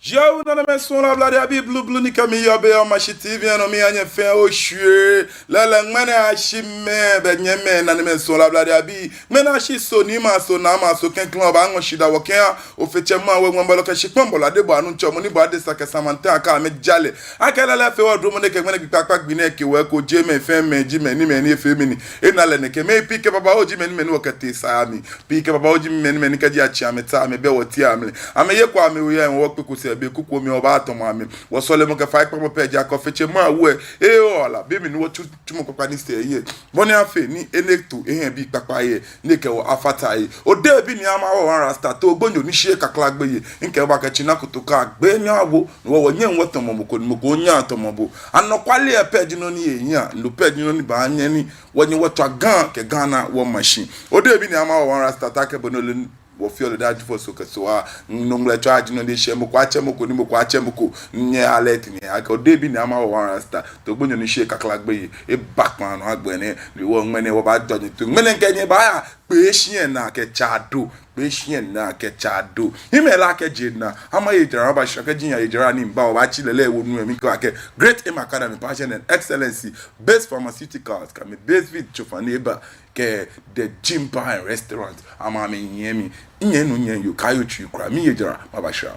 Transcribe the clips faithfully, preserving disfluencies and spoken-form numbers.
Yoo, nanemɛi suɔlɔi, ablade abii blublu ni kɛ mi yɔɔ biɛ yɛ Omashi T V lɛ nɔ, miiha nyɛ fɛɛ oshwie. Lɛɛlɛŋ, ŋmɛnɛ ashi mɛɛ, bɛ nyɛmɛi nanemɛi suɔlɔi, ablade abii. Ŋmɛnɛ ashi Soo ni ma, Soo naa ma, Soo klɛŋklɛŋ, obaaŋɔ shidaa wɔkɛha Ofe Tsɛ Mawu, Ŋwɛi Bɔlɔ kɛ Shikpɔŋ Bɔlɔ, Adebɔɔ Anuntsɛ, mɔ ni bɔ adesa kɛ Samantan kɛ amɛjalɛ. Akɛ lɛɛlɛŋ, fɛɛ wɔ dromɔ nɛɛ kɛ ŋmɛnɛ gbi kpakpa gbi nɛɛ kɛ wɔ eko jɛmɛ fɛɛ mɛi ji mɛi ni mɛi ni efee mɛni. Ena lɛ nɛkɛ mɛi pii kɛ babaoo ji mɛi ni mɛi ni wɔkɛtee saa mli. Pii kɛ babaoo ji mɛi ni mɛi ni kɛji atsi amɛta amɛbɛ wɔteŋ amli. Amɛyeko amɛwo yɛ wɔkpe kose be kuku mli wɔbaatamɔ amɛ. Wɔsɔlemɔ kɛ faikpamɔ pɛ ji akɛ Ofe Tsɛ Mawu lɛ, ewo wala be mli ni wɔtsu tsumɔ kpakpa ni sɛɛ yɛ. Bɔ ni afee ni enɛ to ehiɛ bii kpakpai lɛ, ni ekɛ wɔ afata he. Odehe bi ni ama wɔ one Rasta, to gbonyo ni sheee kakla gbeyei. Mikɛ bo akɛ tsina kotoka gbɛ ni awo, ni wɔ wɔnyɛŋ wɔtamɔ mɔ ko, ni mɔ ko nyɛŋ atamɔ bo. Anɔkwale lɛ pɛ ji nɔ ni yɛ hiɛ, no pɛ ji nɔ ni baanyɛ ni wɔnyɛ wɔtswa Ga kɛ Ghana wɔma shi. Odehe bi ni ama wɔ one Rasta, taakɛ bɔ ni ole wɔ fioo lɛ daa ji fɔ so kɛ so a. Nɔ ŋmlɛtswaa ji nɔ ni eshɛ, mɔ ko atsɛ mɔ ko, ni mɔ ko atsɛ mɔ ko. Nyɛ alert ni akɛ Odehe bi ni ama wɔ one Rasta, to gbonyo ni sheee kakla gbeyei, eba kpaa nɔ agbɛnɛ, ni wɔ ŋmɛnɛ wɔbaajɔ nyɛtoi. Ŋmɛnɛ mikɛ nyɛ baaya kpee shia naa kɛtsa do, kpee shia naa kɛtsa do. Hiɛmɛi lɛ kɛjɛ naa, ama yɛ jara, aba shia kɛji yaa yɛ jara ni mba, wɔbaatsi lɛlɛ wonu lɛ. Mikɛɔ akɛ Great Aim Academy, passion and excellency, Base Pharmaceuticals, kɛ amɛ Base Vit tsofa ni eba kɛ The Gym Bar and Restaurant, ama amɛnyiɛ mi. Nyɛ nuu nyɛ yoo, kaaye otsui kwraa, miyɛ jara, maba shia.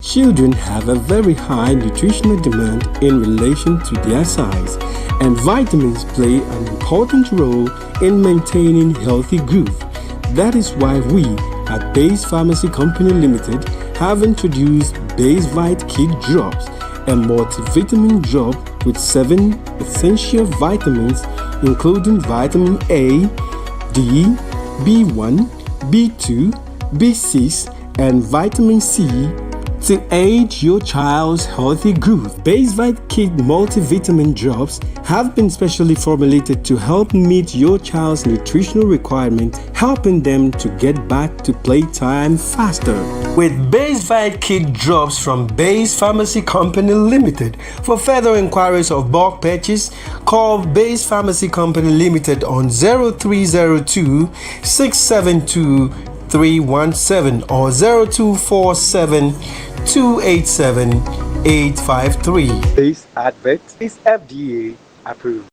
Children have a very high nutritional demand in relation to their size, and vitamins play an important role in maintaining healthy growth. That is why we at Base Pharmacy Company Limited have introduced Basevite Kid Drops, a multivitamin drop with seven essential vitamins, including vitamin A, D, B one, B two, B six, and vitamin C to aid your child's healthy growth. Basevite Kid multivitamin drops have been specially formulated to help meet your child's nutritional requirement, helping them to get back to playtime faster. With Basevite Kid Drops from Base Pharmacy Company Limited, for further inquiries of bulk purchase, call Base Pharmacy Company Limited on zero three zero two, six seven two, three one seven or zero two four seven, two eight seven, eight five three. This advert is F D A approved.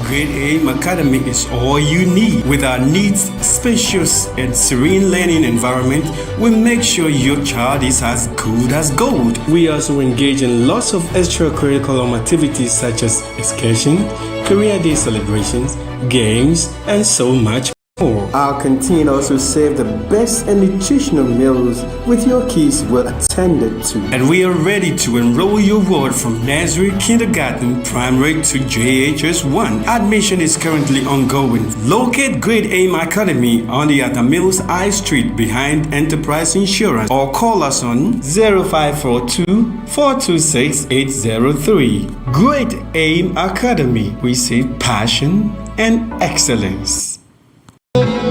Great Aim Academy is all you need. With our neat, spacious, and serene learning environment, we make sure your child is as good as gold. We also engage in lots of extracurricular activities such as excursion, career day celebrations, games, and so much more. Our canteen also serve the best and nutritional meals with your kids well attended to. And we are ready to enroll your ward from nursery, kindergarten, primary to J H S one. Admission is currently ongoing. Locate Great Aim Academy on the Atta Mills High Street behind Enterprise Insurance or call us on zero five four two, four two six, eight zero three. Great Aim Academy, we see passion and excellence.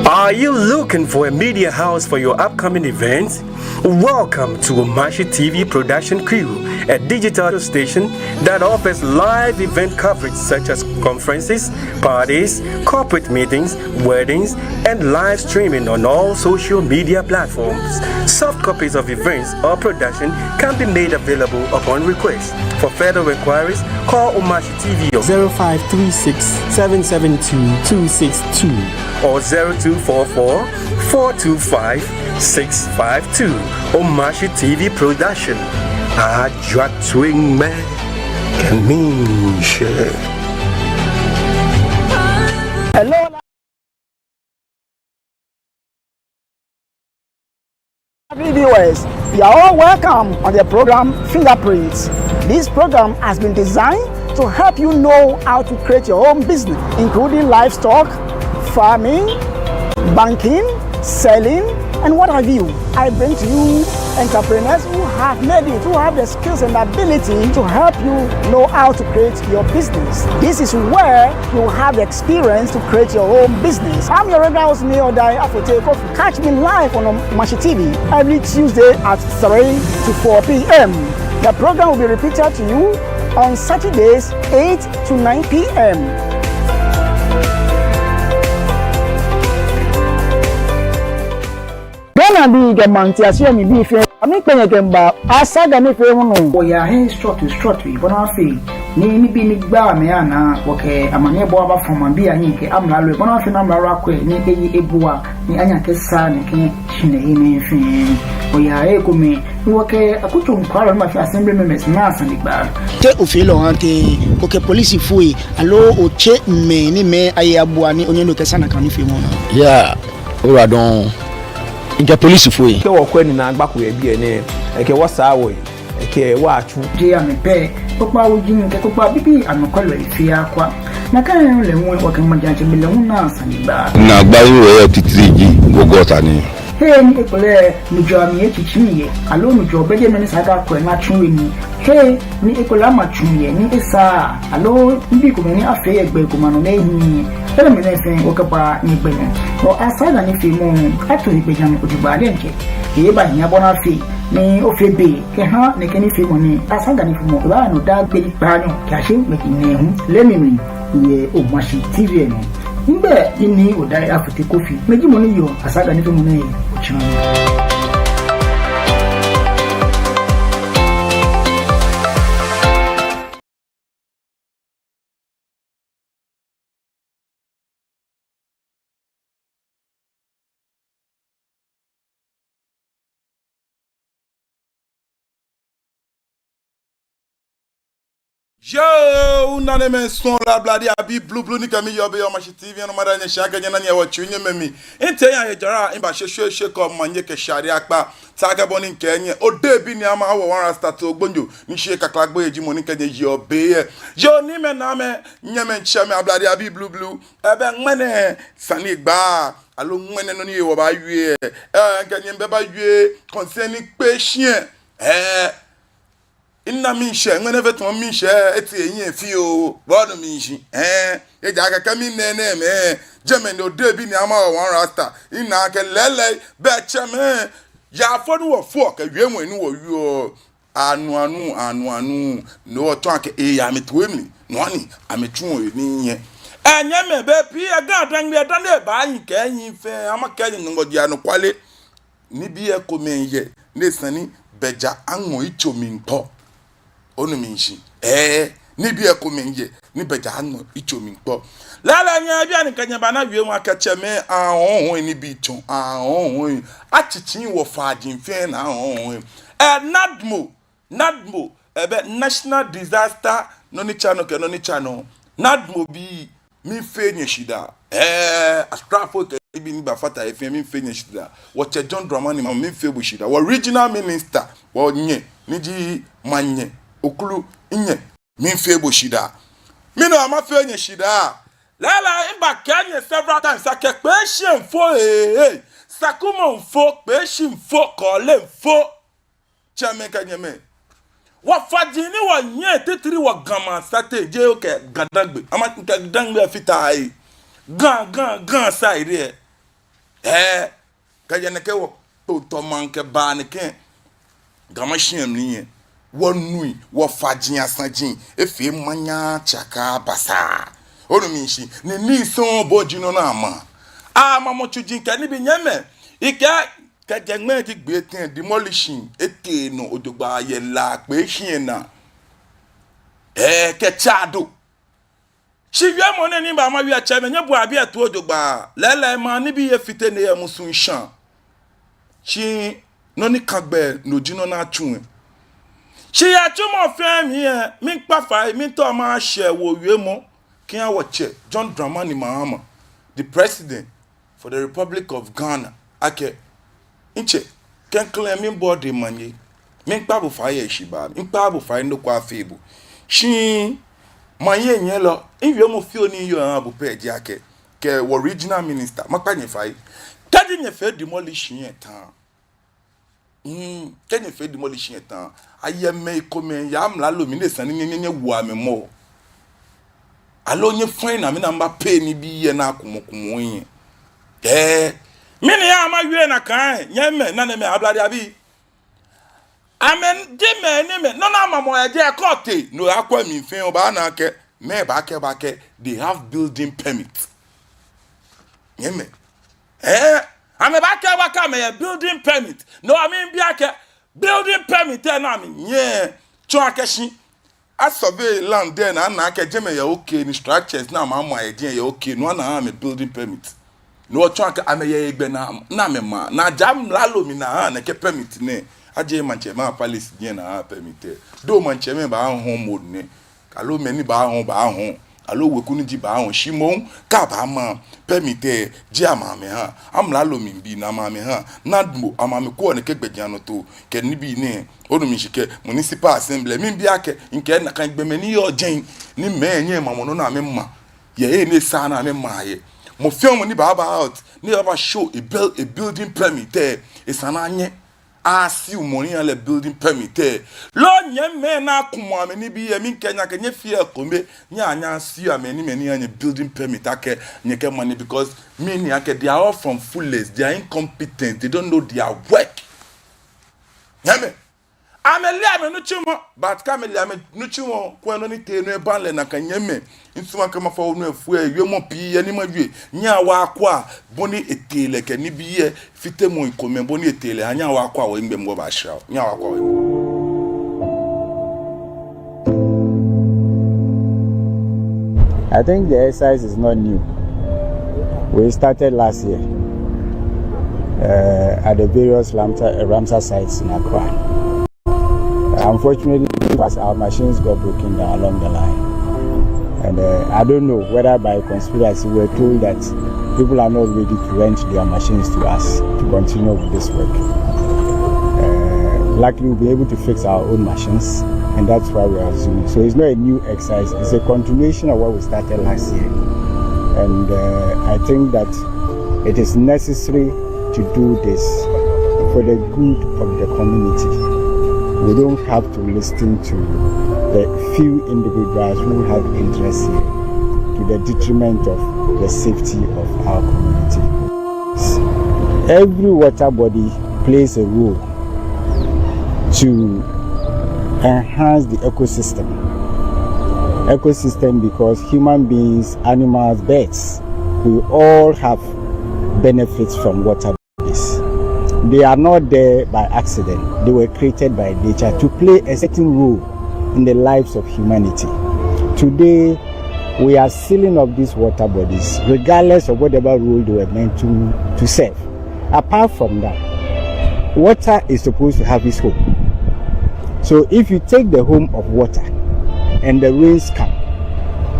Are you looking for a media house for your upcoming events? Welcome to Omashi T V production crew, a digital station that offers live event coverage such as conferences, parties, corporate meetings, weddings, and live streaming on all social media platforms. Soft copies of events or production can be made available upon request. For further inquiries, call Omashi T V on zero five three six, seven seven two, two six two or zero two four four, four two five, six five two. Omashi T V production. Ajwa twin me. Kɛ miishɛɛ. Hello, viewers. You are all welcome on the program Fingerprints. This program has been designed to help you know how to create your own business, including livestock, farming, banking, selling, and what have you. I bring to you entrepreneurs who have made it, who have the skills and ability to help you know how to create your business. This is where you have the experience to create your own business. I'm your regular host, Nii Odai Afotey Kofi. Catch me live on Omashi T V every Tuesday at three to four p.m. The program will be repeated to you on Saturdays, eight to nine p.m. Ghana Bii kɛ maŋtiase mli bii fɛɛ, amɛkpɛ nyɛ kɛmiiba Asaga nifeemɔ nɔ. Wɔyaa he srɔtoi srɔtoi bɔ ni afee ni nibii ni gbaa mɛi anaa, wɔkɛ amaniɛbɔɔ abafɔ maŋbii ahiɛ kɛ amralo bɔ ni afee ni amralo akwɛ ni eye ebua ni anyɛ akɛsaa nɛkɛ shinai nɛɛ fɛɛ. Wɔyaa he kome ni wɔkɛ akutso nɔkwɛlɔi ni ma fee assembly members naa sanegbaa. Te ofeɔ lɛ ohaa tɛŋŋ, okɛ polisifoi aloo otsɛɔ mɛi ni amɛye abua ni onyɛ ni okɛsaa nakai nifeemɔ nɛɛ? Yeah, ora dɔŋŋ. Mikɛ polisifoi. Kɛ wɔkwɛ ni naagba ko yɛ biɛ nɛɛ, ekɛ wɔ saa wɔyi, ekɛ wɔ atsu. Jeee amɛ pɛ, kpokpaa wuji kɛ kpokpaa bibii anɔkwɛlɔi fɛɛ akwa. Nakai nɔŋŋ lɛ hu wɔkɛ maŋtsɛmɛi lɛ hu naa sanegbaa. Naagbai ni wɔyɔɔ titri ji gɔgɔta ni. He ni ekolɛ nujɔɔ amli etsitsi yɛ, aloo nujɔɔ bɛ jɛmɛ ni esa akɛ akwɛ ni atsu he nii. He ni ekolɛ ama tsu yɛ ni esaaa, aloo nibii komɛi ni afee yɛ gbɛ ko ma nɔ ni ehiii. Enɛɛmɛi fɛɛ wɔkɛbaa nyɛgbɛ nɔ. Wɔ Asaga nifeemɔ ato egbɛjianɔ jogbaŋŋ diɛŋtsɛ. Ebaahi bɔ ni afee ni ofee be kɛha nɛkɛ nifeemɔ nɛɛ. Asaga nifeemɔ ebaaya nɔ daa gbi kpaanyɔ kɛyashi gbi nɛɛhu. Lɛ mi mi yɛ Omashi T V lɛ nɔ. Migbɛi ji Nii Odai Afotey Kofi. Mi ji mɔ ni yɔɔ Asaga nifeemɔ nɛɛ otsiɔ. Yoo, nanemɛi, suɔlɔi, ablade abii blublu ni kɛ mi yɔɔ biɛ yɛ Omashi T V nɔ, mada nyɛ shi akɛ nyɛna nyɛ wɔ tsu nyɛmɛi mi. Mitee yɛ jara, miba shweshweeshwe kɛ omanye kɛ shade akpa. Taakɛ bɔ ni mikɛɛ nyɛ, Odehe bi ni ama wɔ One Rasta Too Gbonyo, ni shi kakla gbo eji mɔ ni kɛ nyɛ yɔɔ biɛ. Yoo, niimɛi, naamɛi, nyɛmɛi, tsɛmɛi, ablade abii blublu. Ebɛ ŋmɛnɛ sanegbaa, aloo ŋmɛnɛ nɔ ni wɔbaawie. Eh, mikɛ nyɛ baawie concerning kpeeshi. Eh, mina miishɛɛ, ŋmɛnɛ fee tamɔ miishɛɛ, etee ehiɛ fioo, bɔ ni mishi. Eh, ejaakɛ kɛ mina enɛɛmɛi, jɛmɛ ni Odehe bi ni ama wɔ One Rasta, mina akɛ lɛɛlɛŋ, bɛ tsɛmɛi, yaafo ni wɔfo, kɛ wiemɔi ni wɔwieɔ. Anu, anu, anu, anu. No wɔtsɔɔ akɛ eya amɛtoiiaŋ mli. No hewɔ ni amɛtsuɔ he ni yɛ. Ɛɛ, nyɛmɛi, bei pii, Ga-Dangme, edani ebaahi kɛ nyɛ fɛɛ, ama kɛ nyɛ Nyɔŋmɔ ji anɔkwale. Nibii komɛi yɛ ni esa ni bɛja aŋɔ yitso mli kpɔ. Onu mishi? Ɛɛ, nibii komɛi yɛ ni bɛja aŋɔ yitso mli kpɔ. Lɛɛlɛŋ nyɛbi ani kɛ nyɛbana wiemɔ akɛ tsɛmɛi ahɔɔhɔi nibii tsɔ ahɔɔhɔi. Atsitsi wɔfaji fɛɛ naa ahɔɔhɔi. Ɛɛ, NADMO, NADMO, ebɛ National Disaster, nɔ ni tsa nɔ kɛ nɔ ni tsa nɔ. NADMO bii, miifee nyɛ shidaa. Ɛɛ, asraafoi kɛ nibii ni bafata he fɛɛ, miifee nyɛ shidaa. Wɔtsɛ John Dramani Mahama, miifee bo shidaa. Wɔ regional minister, wɔnyɛ, ni ji manyɛ, Okulu, minyɛ, miifee bo shidaa. Mɛni hewɔ mafee nyɛ shidaa? Lɛɛlɛŋ, mibakɛɛ nyɛ several times akɛ kpeeshiŋfo, ee, ee, Sakumɔŋfo, kpeeshiŋfo, kɔɔlɛŋfo. Tsɛmɛi kɛ nyɛmɛi, wɔfaji ni wɔyɛ titri wɔ Ga maŋ sate, jeee okɛɛ Ga-Dangme. Ama kɛ Ga-Dangme fata he. Ga, Ga, Ga side lɛ. Ɛɛ, kɛjɛ nɛkɛ wɔkpotɔ maŋ kɛba nɛkɛ Ga Mashie mli lɛ, wɔnui, wɔfaji asaji, efee manya tsaka basa. Onu mishi? Ni nii sɔŋŋ bɔ ji nɔ ni ama. Amamɔ tsuji kɛ nibii, nyɛmɛi. Mikɛɛ, kɛjɛ ŋmɛji gbi etɛ, demolition etee nɔ jogbaŋŋ yɛ La kpeeshi lɛ naa. Ɛɛ, kɛ Tsado. Shi wiemɔ nɛɛ ni maba mawie, tsɛmɛi, nyɛbua biɛ toi jogbaŋŋ. Lɛɛlɛŋ maŋ nibii efite nɛɛ yɛ musuŋ shãa. Shi nɔ ni kã gbɛ, no ji nɔ ni atsu lɛ. Shi yɛ atsumɔ fɛɛ mli lɛ, miikpa fai, miitao mashɛ wɔwiemɔ kɛha wɔtsɛ John Dramani Mahama, the president for the Republic of Ghana, akɛ, ntsɛ, klɛŋklɛŋ miibɔ bo manye, miikpa bo fai yɛ shibaa, miikpa bo fai nɔ ko afee bo. Shi manyɛnyɛlɔ, miwiemɔ fioo ni miyɔɔ maha bo pɛ ji akɛ, kɛ wɔ regional minister, makpa nyɛ fai. Kɛji nyɛfee demolition lɛ ta, mm, kɛ nyɛfee demolition lɛ ta, ayɛ mɛi komɛi yɛ amralo mli ni esa ni nyɛ, nyɛ, nyɛwo amɛ mɔ. Aloo nyɛfã naa mli ni amɛbapay nibii yɛ naa kumɔ kumɔ lɛ. Ɛɛ, mɛni hewɔ mawie nakai, nyɛmɛi, nanemɛi, ablade abii. Amɛji mɛi ni mɛi, nɔ ni amamɔ yɛ jɛi kɛ otee, no oyakwɛ mli fɛɛ obaana akɛ, mɛi baakɛɛ, baakɛɛ, they have building permit. Nyɛmɛi. Ɛɛ, Amɛbaakɛɛ akɛ amɛyɛ building permit. No, amɛmiibi akɛ building permit lɛ ni amɛyɛ, tsɔɔ akɛ shi asurvey land lɛ ni ana akɛ jɛmɛ yɛ okay ni structures ni amɛmɔ yɛ jɛi yɛ okay, no hewɔ ni aha amɛ building permit. No hewɔ tsɔɔ akɛ amɛyɛ hegbɛ ni amɛma, ni ja amralo mli ni aha nɛkɛ permit nɛɛ. Ajie maŋtsɛmɛi apalace jɛi ni aha permit lɛ. Though maŋtsɛmɛi baahɔɔ mɔ nɛɛ, aloo mɛi ni baahɔɔ baahɔɔ, aloo weku ni ji baahɔɔ, shi moŋ kɛ abaama permit lɛ, jɛi amɛha. Amralo mli bii ni amɛha. Ni moŋ amɛkɔ nɛkɛ gbɛjianɔtoo kɛ nibii nɛɛ, onu mishishi, kɛ municipal assembly. Miibi akɛ, mikɛɛ nakai gbɔmɛi ni yɔɔ jɛi, ni amɛnyɛ amɛmɔ nɔ ni amɛma yɛ he ni esa ni amɛma yɛ. Mɔ fɛɛ mɔ ni baaba out ni ebaaba show a buil-, a building permit lɛ, esa ni anyɛ a-issue mɔ ni yɔɔ lɛ building permit lɛ. Loo nyɛmimɛi ni akumɔ amɛ nibii lɛ, mikɛɛ nyɛ akɛ nyɛfea ekome, nyɛya nyɛya-issue amɛ ni mɛi ni yɔɔ nyɛ building permit akɛ nyɛkɛma nii, because mɛni akɛ they are all from foolish, they are incompetent, they don't know their work. Nyɛmimɛi, amɛle amɛnitsumɔ, but kɛ amɛle amɛnitsumɔ, kwɛ nɔ ni tee nɔ eba lɛ nakai nyɛmimɛi. Misumɔɔ akɛ mafɔ wonu efue, wiemɔ pii yɛ ni mawie. Nyɛhaa wɔkwɛa bɔ ni etee lɛ kɛ nibii lɛ, fitemɔi komɛi bɔ ni etee lɛ. Nyɛhaa wɔkwɛa, wɔhiŋmɛi ŋɔɔ baashra wɔ. Nyɛhaa wɔkwɛa wɔhiŋmɛi. I think the exercise is not new. We started last year, uh, at the various Ramsar, Ramsar sites in Accra. Unfortunately, as our machines got broken down along the line, and, uh, I don't know whether by conspiracy we were told that people are not ready to rent their machines to us to continue with this work. Uh, luckily, we'll be able to fix our own machines, and that's why we are resuming. So it's not a new exercise. It's a continuation of what we started last year. And, uh, I think that it is necessary to do this for the good of the community. We don't have to listen to the few individuals who have interest here to the detriment of the safety of our community. Every water body plays a role to enhance the ecosystem. Ecosystem because human beings, animals, birds, we all have benefits from water bodies. They are not there by accident. They were created by nature to play a certain role in the lives of humanity. Today, we are sealing up these water bodies, regardless of whatever role they were meant to, to serve. Apart from that, water is supposed to have its home. So if you take the home of water and the rains come,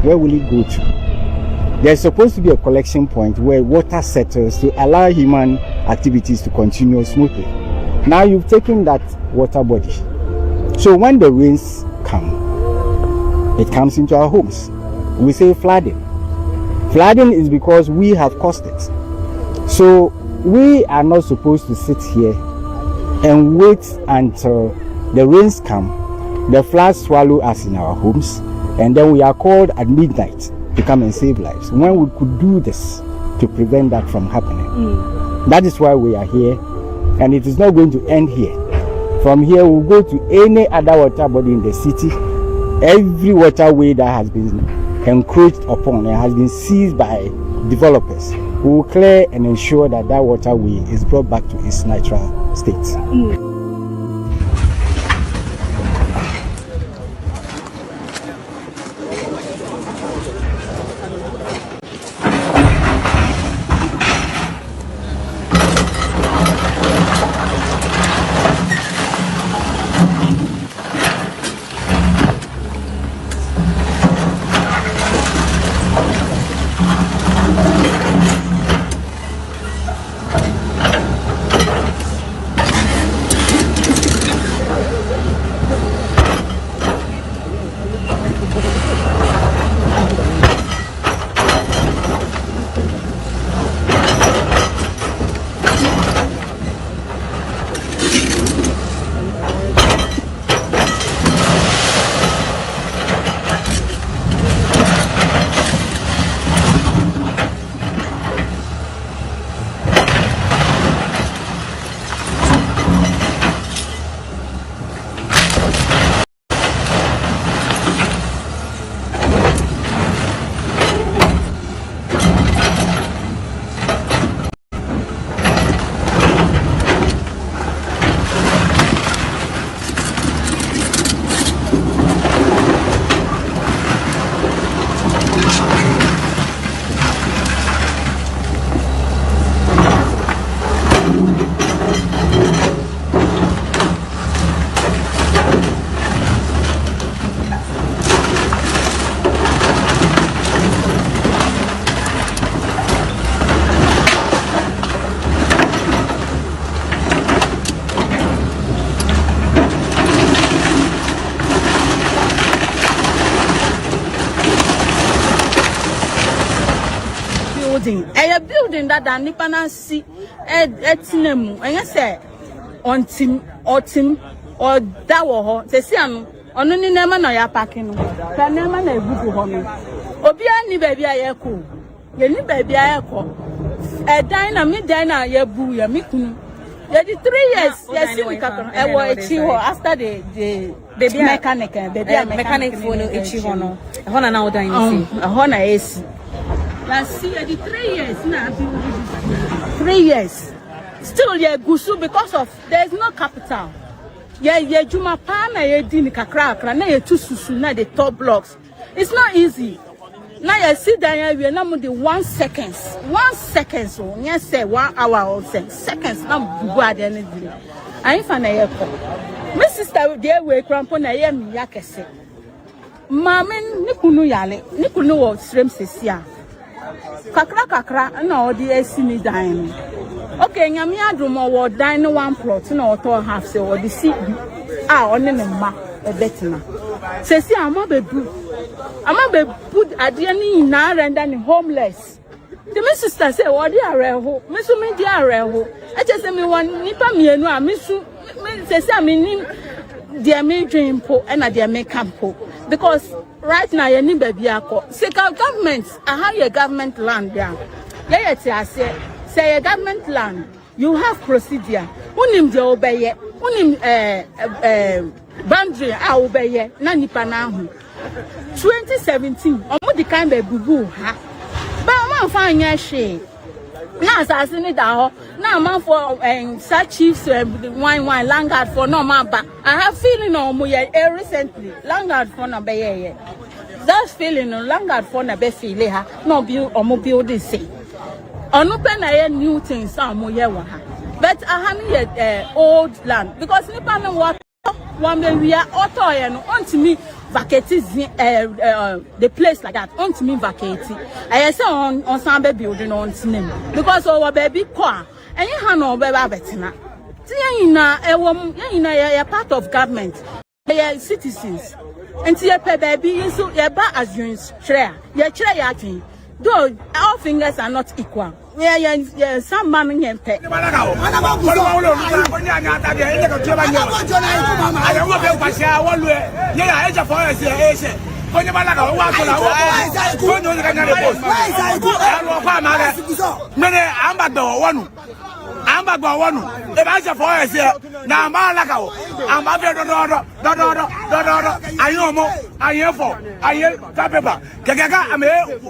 where will it go to? There's supposed to be a collection point where water settles to allow human activities to continue smoothly. Now you've taken that water body. So when the rains come, it comes into our homes. We say flooding. Flooding is because we have caused it. So we are not supposed to sit here and wait until the rains come, the floods swallow us in our homes, and then we are called at midnight to come and save lives, when we could do this to prevent that from happening. Mm. That is why we are here, and it is not going to end here. From here, we'll go to any other water body in the city. Every waterway that has been encroached upon and has been seized by developers, we will clear and ensure that that waterway is brought back to its natural state. Mm. building. Ɛyɛ building dada, nnipa no asi, ɛ-, ɛtena mu. Ɛnyɛ sɛ ɔntim, ɔtim, ɔda wɔ hɔ. Sɛsi ano, ɔno ne nneɛma na ɔyɛ apake no. Hwɛ nneɛma na egugu hɔ no. Obiara nni baabi a yɛkɔ. Yɛnni baabi a yɛkɔ. Ɛdan na me dan na yɛbu yɛ me kunu. Yɛde three years, yɛsi ne kakra. Ɛwɔ akyi hɔ, after the, the Baabi a mechanic, eh, baabi a eh, mechanic mechanic foɔ no no akyi hɔ no, ɛhɔ na na ɔdan no si. Ɛhɔ na esi. Yɛasi, yɛde three years na abi. Three years. Still yɛgu so because of there is no capital. Yɛ, yɛ adwuma paa na yɛdi no kakra kakra, na yɛtu susu na de tɔ blocks. It's not easy. Na yɛasi dan awie na mode one seconds, one seconds o, nyɛ sɛ one hour o, sɛ seconds na mobubu adeɛ no diri. Ɛhefa na yɛkɔ? Me sister deɛ wei kura mpo na ɛyɛ me ya kɛse. Maame ne kunu yare, ne kunu wɔ srem sɛsi a. Kakra kakra na ɔde asi ne dan no. Okay, Nyame adom ɔwɔ dan no one plot na ɔtɔɔ half sɛ ɔde si bi a ɔne ne mma ɛbɛtena. Sɛsi a ama bɛbu, ama bɛbu adeɛ no nyinaa render ne homeless. Nti me sister sɛ ɔde awerɛho, me nso medi awerɛho. Ɛkyɛ sɛ mewɔ nnipa mmienu a me nso, me, sɛsi a mennim deɛ medwen mpo ɛna deɛ meka mpo. Because right now yɛnni baabi akɔ. Sika government, aha yɛ government land a. Yɛyɛ te aseɛ, sɛ yɛ government land, you have procedure. Wonim deɛ wobɛyɛ, wonim eh, eh, eh, boundary a wobɛyɛ na nipa no ahu. Twenty seventeen, ɔmo de kan bɛbubu ha. Bɛ ɔmo amfa anyɛ hwee. Na asase no da hɔ. Na amanfoɔ, eh, saa chiefs, eh, wan wan, landguard foɔ na ɔmo aba. I have feeling na ɔmo yɛ, eh, recently. Landguard foɔ na bɛyɛɛyɛ. That feeling no, landguard foɔ na bɛ feel ha. Na ɔbi ɔmo build sei. Ɔno pɛ na ɛyɛ new things a ɔmo yɛ wɔ ha. But aha no yɛ, eh, old land. Because nipa no wɔ Wɔn baabi a ɔtɔeɛ no, ɔntumi vacate zi, eh, eh, the place like that. Ɔntumi vacate. Ɛyɛ sɛ ɔn, ɔnsan bɛ build no ɔntena mu. Because ɔwɔ baabi kɔ a, ɛnyɛ ha na ɔbɛba abɛtena. Nti yɛn nyinaa, ɛwɔ mu, yɛn nyinaa yɛ, yɛ part of government. Yɛyɛ citizens. Nti yɛpɛ baabi, yɛn nso yɛba adwene kyerɛ a, yɛkyerɛ yɛn adwene. Though all fingers are not equal. Yɛ, yɛ, yɛ, saa mma no nyɛ pɛ. Mɛni, amɛba gbɛ wɔ wɔnu. Amɛba gbɛ wɔ wɔnu. Ebaashɛ four years, na amɛbaalaka wɔ. Amɛbaafee dɔdɔɔdɔ, dɔdɔɔdɔ, dɔdɔɔdɔ. Ayeee ɔmɔ, ayeee fɔ, ayeee ta paper. Kɛkɛ kɛ amɛ,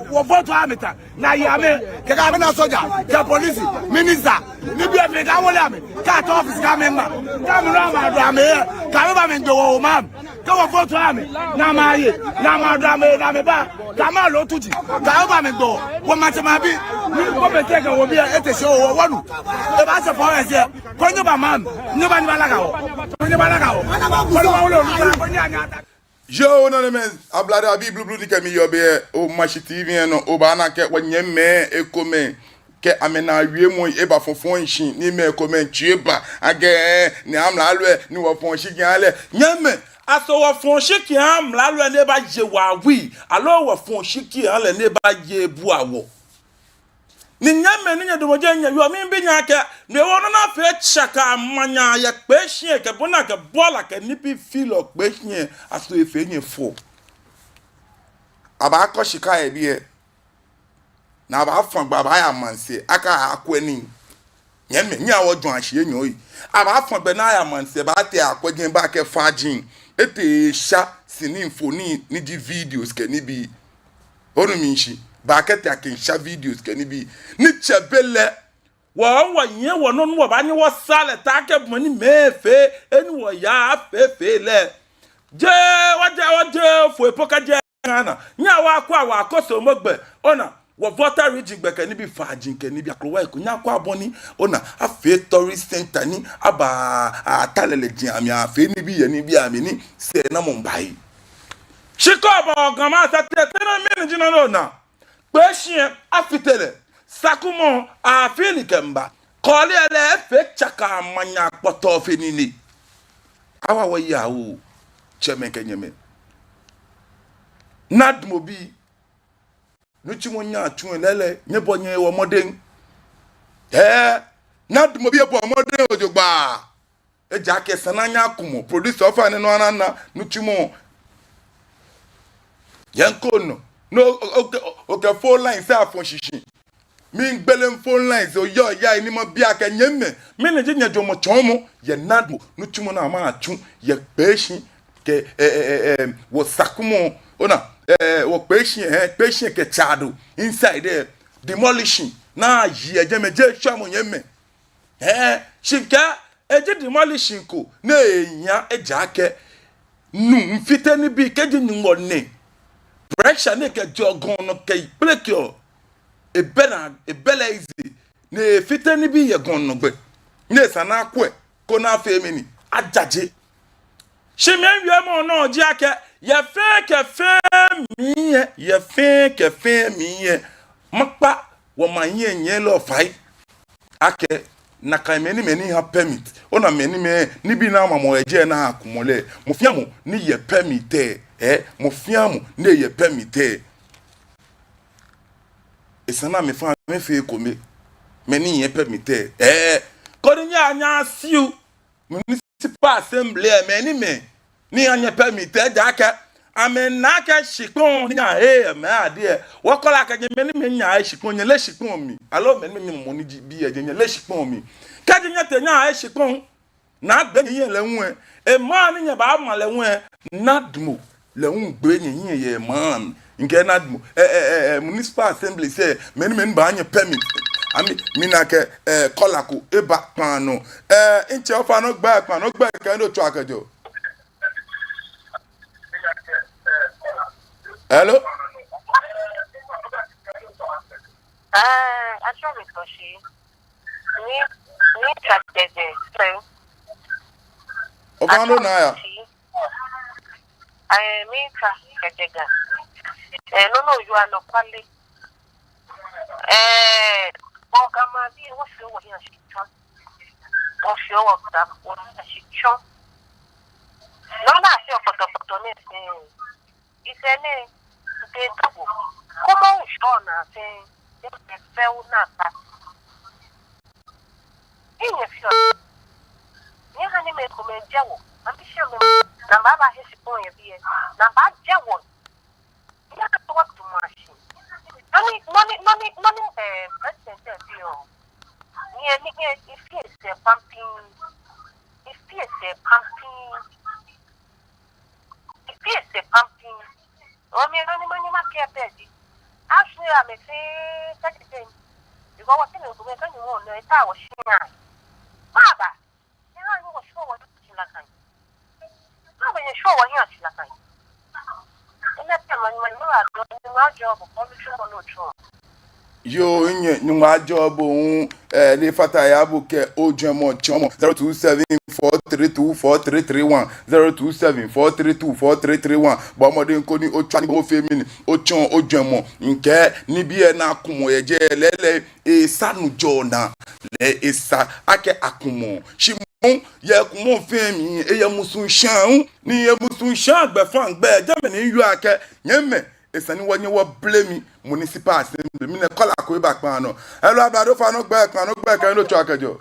wɔ vote amɛta. Na yɛ amɛ, kɛkɛ amɛna soja, kɛ police, minister, nibii fɛɛ kɛ awole amɛ, kɛ atɔ office kɛ amɛ ŋma, kɛ amɛ nɔ amɛdɔ amɛ yɛ, kɛ amɛba amɛdɔ wɔ maŋ, kɛ wɔ vote amɛ, na amɛye, na amɛdɔ amɛ, na amɛba, kɛ amɛlo tuji, kɛ amɛba amɛdɔ, wɔ maŋtsɛmɛi abii, ni kɔ bɛ tɛ kɛ wɔ bii, ete shi wɔ wɔnu, ebaashɛ four years, koni nyɛba maŋ, nyɛba nyɛbalaka wɔ, koni nyɛbalaka wɔ, koni wɔwolo, koni anyɛ ata. Yoo, nanemɛi, ablade abii blublu ni kɛ mi yɔɔ biɛ, Omashi T V lɛ nɔ, obaana akɛ wɔnyɛmimɛi ekomɛi, kɛ amɛna wiemɔ lɛ eba fɔfɔi shi, ni mɛi komɛi tsui eba, akɛ, ni amralo lɛ, ni wɔfɔɔ shi kɛha lɛ. Nyɛmimɛi, aso wɔfɔɔ shi kɛha amralo lɛ ni ebaye wɔ awui, aloo wɔfɔɔ shi kɛha lɛ ni ebaye ebua wɔ? Ni nyɛmimɛi ni nyɛdamɔ jɛi nyɛyɔɔ, miibi nyɛ akɛ, no hewɔ nɔ ni afee tsaka amanya yɛ Kpeshie kɛ bɔ ni akɛ bɔla kɛ nibii fɛɛ lɛ Kpeshie, aso efee nyɛ fɔ? Abaakɔ shika yɛ biɛ, ni abaafã gbɛ abaaya maŋsɛɛ, akɛ akwɛ nii. Nyɛmimɛi, nyɛhaa wɔjwɛŋa shi enyɔ oyi. Abaafã gbɛ ni aya maŋsɛɛ, abaatee akwɛ jɛi, abaakɛɛ fã jɛi. Etee esha sini mfoniri ni ji videos kɛ nibii. Onu mishi, abaakɛtee akɛmiisha videos kɛ nibii. Ni tsɛ be lɛ, wɔ hu wɔnyiɛ wɔnɔ ni wɔbaanyɛ wɔsaa lɛ ta akɛ bɔ ni mɛi fee, he ni wɔyaa fɛɛ fɛɛ lɛ. Jeee, wɔjeee, wɔjeee foi po kɛjɛ Ghana. Nyɛhaa wɔkwɛa wɔ akɔsɔmɔ gbɛ. Ona, wɔ Volta Region gbɛ kɛ nibii, fã jɛi kɛ nibii, akrowa eko. Nyɛhaa wɔkwɛa bɔ ni, ona, afee tourist center ni aba, ata lɛlɛ jɛi amli, afee nibii yɛ nibii amli ni sɛɛnamɔ baaye. Shi kɛ oba wɔ Ga maŋ sɛɛ tete, tete nɔ mɛni ji nɔ ni ona? Kpeshie afite lɛ, Sakumɔ afee lɛ kɛmiiba. Kɔɔle lɛ efee tsaka amanya kpɔtɔɔ fe nine. Awa wɔyi awo, tsɛmɛi kɛ nyɛmɛi. Nadmo bii, Nitsumɔ ni atsuɔ lɛ lɛ, nyɛbɔ nyɛwo mɔdɛŋ. Ɛɛ, NADMO bii, bɔ mɔdɛŋ jogbaŋŋ. Ejaakɛ esa ni anyɛ akumɔ. Producer, ofainɛ, ona, ona nitsumɔ. Yɛ ŋkɔ nɔ. No, o, o, okɛ phone lines afɔ shishi. Miigbele phone lines, oyɔɔ ya ni mabi akɛ nyɛmimɛi, mɛni ji nyɛjwɛŋmɔ tsɔɔmɔ yɛ NADMO nitsumɔ ni amɛtsu yɛ Kpeshi kɛ, ɛ, ɛ, ɛ, ɛ, wɔ Sakumɔ, ona, ɛ, wɔ Kpeshi, ɛ, Kpeshi kɛ Tsado inside, ɛ, demolition ni ayi yɛ jɛmɛ, jeee shwɛmɔ, nyɛmimɛi. Ɛɛ, shi kɛ eji demolition ko ni eya, ejaakɛ nuu miifite nibii kɛji Nyɔŋmɔ nɛ. Pressure ni kɛjɛɔ gɔŋ nɔ kɛkpelekeɔ, ebɛ naa, ebɛ lɛ easy. Ni efite nibii yɛ gɔŋ nɔ gbɛ, ni esa ni akwɛ, koni afee mɛni? Ajaje. Shi miwiemɔ nɔ ji akɛ, yɛ fɛɛ kɛ fɛɛ mli lɛ, yɛ fɛɛ kɛ fɛɛ mli lɛ, makpa wɔmaŋ hiɛnyiɛlɔi fai akɛ, nakai mɛi ni, mɛi ni ha permit, ona, mɛi ni, mɛi nibii ni amamɔ yɛ jɛi ni akumɔ lɛ, mɔ fɛɛ mɔ ni yɛ permit lɛ, ɛ, mɔ fɛɛ mɔ ni yɛ permit lɛ, esa ni amɛfɛɛ amɛfee ekome. Mɛi ni yɛ permit lɛ, ɛ, koni nyɛya nyɛya sue municipal assembly lɛ, mɛi ni, mɛi ni ha nyɛ permit lɛ, ejaakɛ amɛna akɛ shikpɔŋ ni nyɛhe yɛ mɛi adɛŋ lɛ, wɔkɔla akɛ nyɛ mɛi ni, mɛi ni nyɛhe shikpɔŋ, nyɛle shikpɔŋ mli. Aloo mɛi ni, mɛi ni mɔ ni ji bii yɛ jɛi, nyɛle shikpɔŋ mli. Kɛji nyɛtee nyɛhe shikpɔŋ, ni agbe nyɛ yɛ lɛ ŋwɛi, ema ni nyɛbaama lɛ ŋwɛi, NADMO lɛ ŋgbe nyɛ hiɛ yɛ maŋ mli. Ŋkɛɛ NADMO, ɛ, ɛ, ɛ, ɛ, municipal assembly lɛ, mɛi ni, mɛi ni baha nyɛ permit. Ami, mina akɛ, ɛ, caller ko eba kpaa nɔ. Ɛ, ntsɛ, ofainɛ ogbɛi, kpaa nɔ ogbɛi kɛ he ni otswaa kɛjɛɔ. Hello? Ɛɛ, atsɛɔ mi Tɔshi. Mi, mitswa Tɛtɛ. Ofainɛ ona ya. Ɛɛ, mitswa Tɛtɛ Ga. Ɛɛ, nɔ ni oyɔɔ anɔkwale. Ɛɛ, wɔ Gamɛi abii, wɔfeɔ wɔhiɛ shitsɔŋ. Wɔfeɔ wɔ Ga, wɔhiɛ shitsɔŋ. Nɔ ni afeɔ kpɔtɔkpɔtɔ nɛɛ fɛɛ, ise nɛɛ, ntee tabo. Kɔmɔ ŋshɔ naa fɛɛ, ntee fɛɛ ona ba. Ni nyɛfeɔ. Nyɛha ni mɛi komɛi ajɛ wɔ. Amɛshi amɛ. Ni amɛbahe shikpɔŋ yɛ biɛ. Ni amɛbajɛ wɔ. Nyɛha ni wɔdamɔ shi. Nɔ ni, nɔ ni, nɔ ni, nɔ ni, ɛɛ, president lɛ biɔ. Ni, ni, ni, efee sɛɛ pampi. Efee sɛɛ pampi. Efee sɛɛ pampi. Ɔɔ, mi nɔ ni manyɛ makɛɛ pɛ ji, ashwie amɛ fɛɛ kɛtee. Because wɔteŋ mɛi komɛi kɛ Nyɔŋmɔ nɔ eta wɔshia. Baba, nyɛha ni wɔshwie wɔhiɛ shi nakai. Baba, nyɛshwie wɔhiɛ shi nakai. Enɛ pɛ manyɛ, manyɛ madɔ, ni majɔɔ bo, koni Nyɔŋmɔ nɔ tsɔ. Yoo, nyɛ, Nyɔŋmɔ ajɔɔ bo hu, ɛɛ, ni efata he abu kɛ ojwɛŋmɔ tsɔɔmɔ. Zero two seven four three two four three three one, zero two seven four three two four three three one. Bɔ mɔdɛŋ koni otswa ni bo ofee mɛni, otsɔɔ ojwɛŋmɔ. Ŋkɛɛ nibii ni akumɔ yɛ jɛi lɛ lɛ, esa nujɔɔ naa lɛ, esa akɛ akumɔ. Shi moŋ, yɛ kumɔ fɛɛ mli, eyɛ musuŋshãa hu, ni yɛ musuŋshãa gbɛfaŋ gbɛ, jɛmɛ ni miwieɔ akɛ, nyɛmimɛi, esa ni wɔnyɛ wɔble mli, municipal assembly, mina caller ko eba kpaa nɔ. Hello, ablade, ofainɛ ogbɛi, kpaa nɔ ogbɛi kɛ he ni otswaa kɛjɛɔ.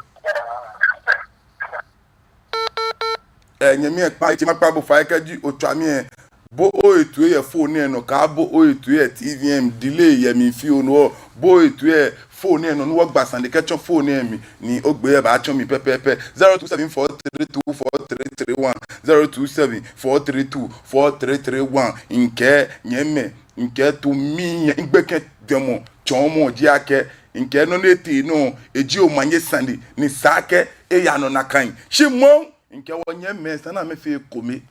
Ɛɛ, nyɛmi lɛ, kpaa, etsɛ makpa bo fai kɛji otswa mi lɛ. Bo oyitu lɛ yɛ phone lɛ nɔ, kaabo oyitu lɛ yɛ T V lɛ mli, delay yɛ mli fioo nɔ. Bo oyitu lɛ yɛ phone lɛ nɔ, ni wɔgba sane kɛtsɔ phone lɛ mli, ni ogbee lɛ baatsɔ mli pɛpɛɛpɛ. Zero two seven four three two four three three one, zero two seven four three two four three three one. Ŋkɛɛ nyɛmimɛi, ŋkɛɛ too mi, ŋgbɛkɛ jwɛŋmɔ tsɔɔmɔ ji akɛ, ŋkɛɛ nɔ ni etee nɔ, eji omanye sane, ni esa akɛ eya nɔ nakai. Shi moŋ, ŋkɛɛ wɔnyɛmimɛi, esa ni amɛfee ekome.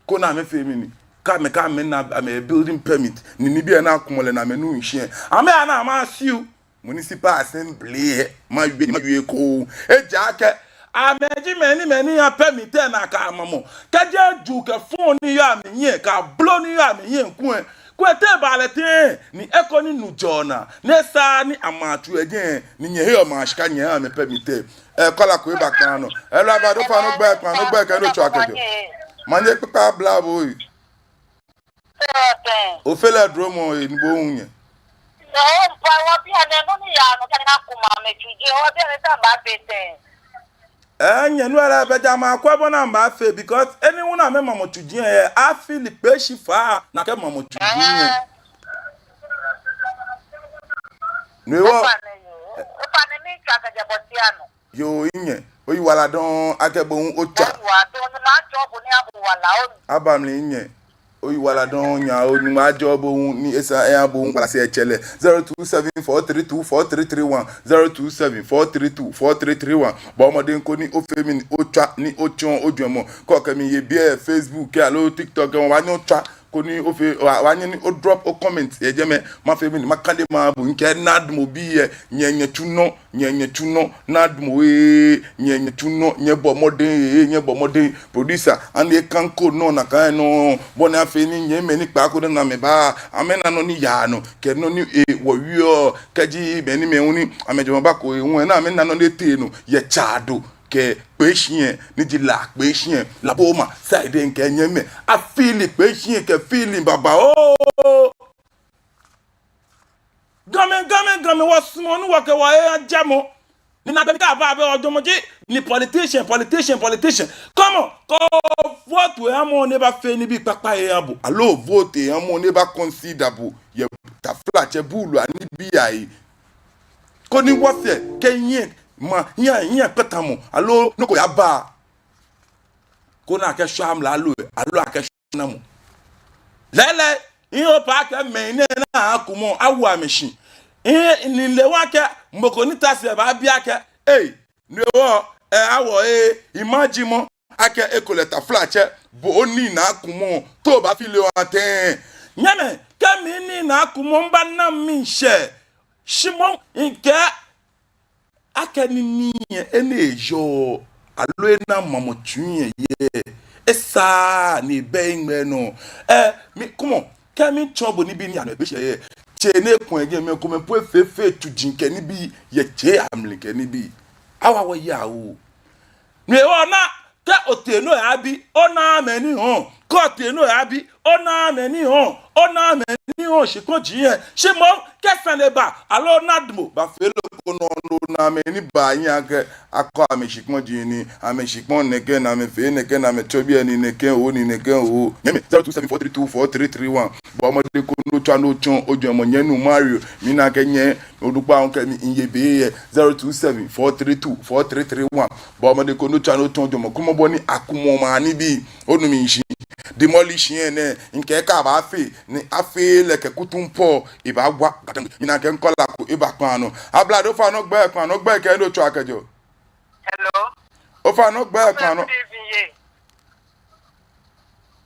Koni amɛfee mɛni? Kɛ amɛ, kɛ amɛna amɛ building permit, ni nibii ni akumɔ lɛ ni amɛnu shishi lɛ, amɛya ni amɛya sue municipal assembly lɛ. Mawie, mawie ekoŋŋ. Ejaakɛ amɛji mɛi ni, mɛi ni ha permit lɛ nakai amamɔ. Kɛji eju kɛ phone ni yɔɔ amɛhiɛ, kɛ blow ni yɔɔ amɛhiɛ kulɛ, kulɛ te baalɛ tɛŋŋ, ni eko ni nujɔɔ naa, ni esa ni amɛtsu yɛ jɛi, ni nyɛheɔ amɛshika nyɛhaa amɛ permit lɛ. Ɛɛ, caller ko eba kpaa nɔ. Hello, ablade, ofainɛ ogbɛi, kpaa nɔ ogbɛi kɛ he ni otswaa kɛjɛɔ. Manyɛ kpakpa abla bo lɛ. Ofainɛ, dromɔ lɛ ni bo hu nyɛ. Sɛ oba wɔbiɛ nɛɛ, nɔ ni yaa nɔ, bianɛ ni akuma amɛtsuji, wɔbiɛ nɛɛ sɛ amɛbaafee tɛŋŋ? Ɛɛ, nyɛ nuu lɛ, bɛ ja makwɛ bɔ ni amɛbaafee, because eni hu ni amɛmamɔ tsuji lɛ, afee lɛ kpeeshi faa ni akɛmamɔ tsuji lɛ. Ɛɛ. No hewɔ. Ofainɛ yoo, ofainɛ miitswa kɛjɛ Bɔtianɔ. Yoo, minyɛ, oyiwaladɔŋŋ akɛ bo hu otswa. Oyiwaladɔŋŋ, Nyɔŋmɔ ajɔɔ bo ni eha bo wala oo. Aba mli minyɛ, oyiwaladɔŋŋ nyɛ oo, Nyɔŋmɔ ajɔɔ bo hu ni esa eha bo hu wala sɛɛ tsɛlɛ. Zero two seven four three two four three three one, zero two seven four three two four three three one. Bɔɔ mɔdɛŋ koni ofee mɛni, otswa ni otsɔɔ ojwɛŋmɔ. Kɛ okɛ mi ye biɛ Facebook aloo TikTok lɛ, obaanyɛ otswa koni ofee, oba, obaanyɛ ni odrop ocomment yɛ jɛmɛ. Mafee mɛni, makane maha bo. Mikɛɛ Nadmo bii lɛ, nyɛ, nyɛtsu nɔ, nyɛ, nyɛtsu nɔ, Nadmo ee, nyɛ, nyɛtsu nɔ, nyɛbɔ mɔdɛŋ ee, nyɛbɔ mɔdɛŋ. Producer, ani ekaŋko nɔ nakai nɔŋŋ, bɔ ni afee ni nyɛmimɛi ni kpaako dani amɛba, amɛna nɔ ni yaa nɔ, kɛ nɔ ni, ee, wɔwieɔ, kɛji mɛi ni mɛi hu ni amɛjɔɔmɔ bako ee, hu lɛ ni amɛna nɔ ni etee nɔ yɛ Tsado kɛ kpeeshi lɛ, ni ji La kpeeshi lɛ, Laboma side lɛ, mikɛɛ nyɛmimɛi, afee lɛ kpeeshi lɛ kɛ feeling babaoo. Gamɛi, Gamɛi, Gamɛi, wɔsumɔɔ ni wɔkɛ wɔhe ajamɔ. Ni naagbee mli kɛ aba, abɛ wɔjɔɔmɔ ji ni politician, politician, politician. Come on, kɛ ovote oha mɔ ni ebafee nibii kpakpai eha bo, aloo ovote oha mɔ ni ebaconsider bo yɛ taflatsɛ buulu anibii ahe. Koni wɔfee kɛ nyɛ ma, nyɛ, nyɛ kpɛtamɔ, aloo nɔ ko yaba. Koni akɛshwa amralo lɛ, aloo akɛshwa namɔ. Lɛɛlɛŋ, mihope akɛ mɛi nɛɛ ni akumɔ awo amɛ shi. Ni mile akɛ mɔ ko ni ta shi lɛ baabi akɛ, ei, no hewɔ, ee, awɔ, ee, imagine mɔ akɛ ekolɛ taflatsɛ, bo onii ni akumɔ, te obaafee lɛ waa tɛŋŋ? Nyɛmɛi, kɛ mi nii ni akumɔ mibaana miishɛɛ, shi moŋ mikɛɛ akɛni nii lɛ, enɛ eyɔɔ, aloo ena mamɔ tsuji lɛ yɛ, esaaa ni ebɛ eŋmɛ nɔ. Ee, mi, come on, kɛ miitsɔɔ bo nibii ni anu ebe shi yɛ. Tsɛ nɛɛ kɔŋ yɛ jɛmɛ, komɛi po efee fake tsuji kɛ nibii yɛ tsɛ amli kɛ nibii. Awa wɔya oo. No hewɔ naa, kɛ otee nɔ oyabi, onaaa mɛi ni hɔɔ. Kɛ otee nɔ oyabi, onaaa mɛi ni hɔɔ. Onaaa mɛi ni hɔɔ shikpɔji lɛ. Shi moŋ, kɛ sane ba, aloo Nadmo bafee lɛ ko nɔ, onaaa mɛi ni baanyiɛ akɛ akɔ amɛ shikpɔji ni, amɛshikpɔŋ nɛkɛ, ni amɛfee nɛkɛ, ni amɛtsɔ biɛ ni nɛkɛ oo, ni nɛkɛ oo. Nyɛmɛi, zero two seven four three two four three three one. Bɔɔ mɔdɛŋ koni otswa ni otsɔɔ ojwɛŋmɔ. Nyɛmi nuu Mario, mina akɛ nyɛ onukpa hu kɛ mi miiye be yɛ zero two seven four three two four three three one. Bɔɔ mɔdɛŋ koni otswa ni otsɔɔ ojwɛŋmɔ. Kumɔ bɔ ni akumɔ maŋ nibii. Onu mi shishi. Demolition lɛ nɛɛ, mikɛɛ kɛ abaafee, ni afee lɛ kɛ kutumpɔɔ, ebaawa Ga-Dangme. Mina akɛ caller ko eba kpaa nɔ. Ablade, ofainɛ ogbɛi, kpaa nɔ ogbɛi kɛ he ni otswaa kɛjɛɔ. Hello. Ofainɛ ogbɛi, kpaa nɔ. Good evening, yeah.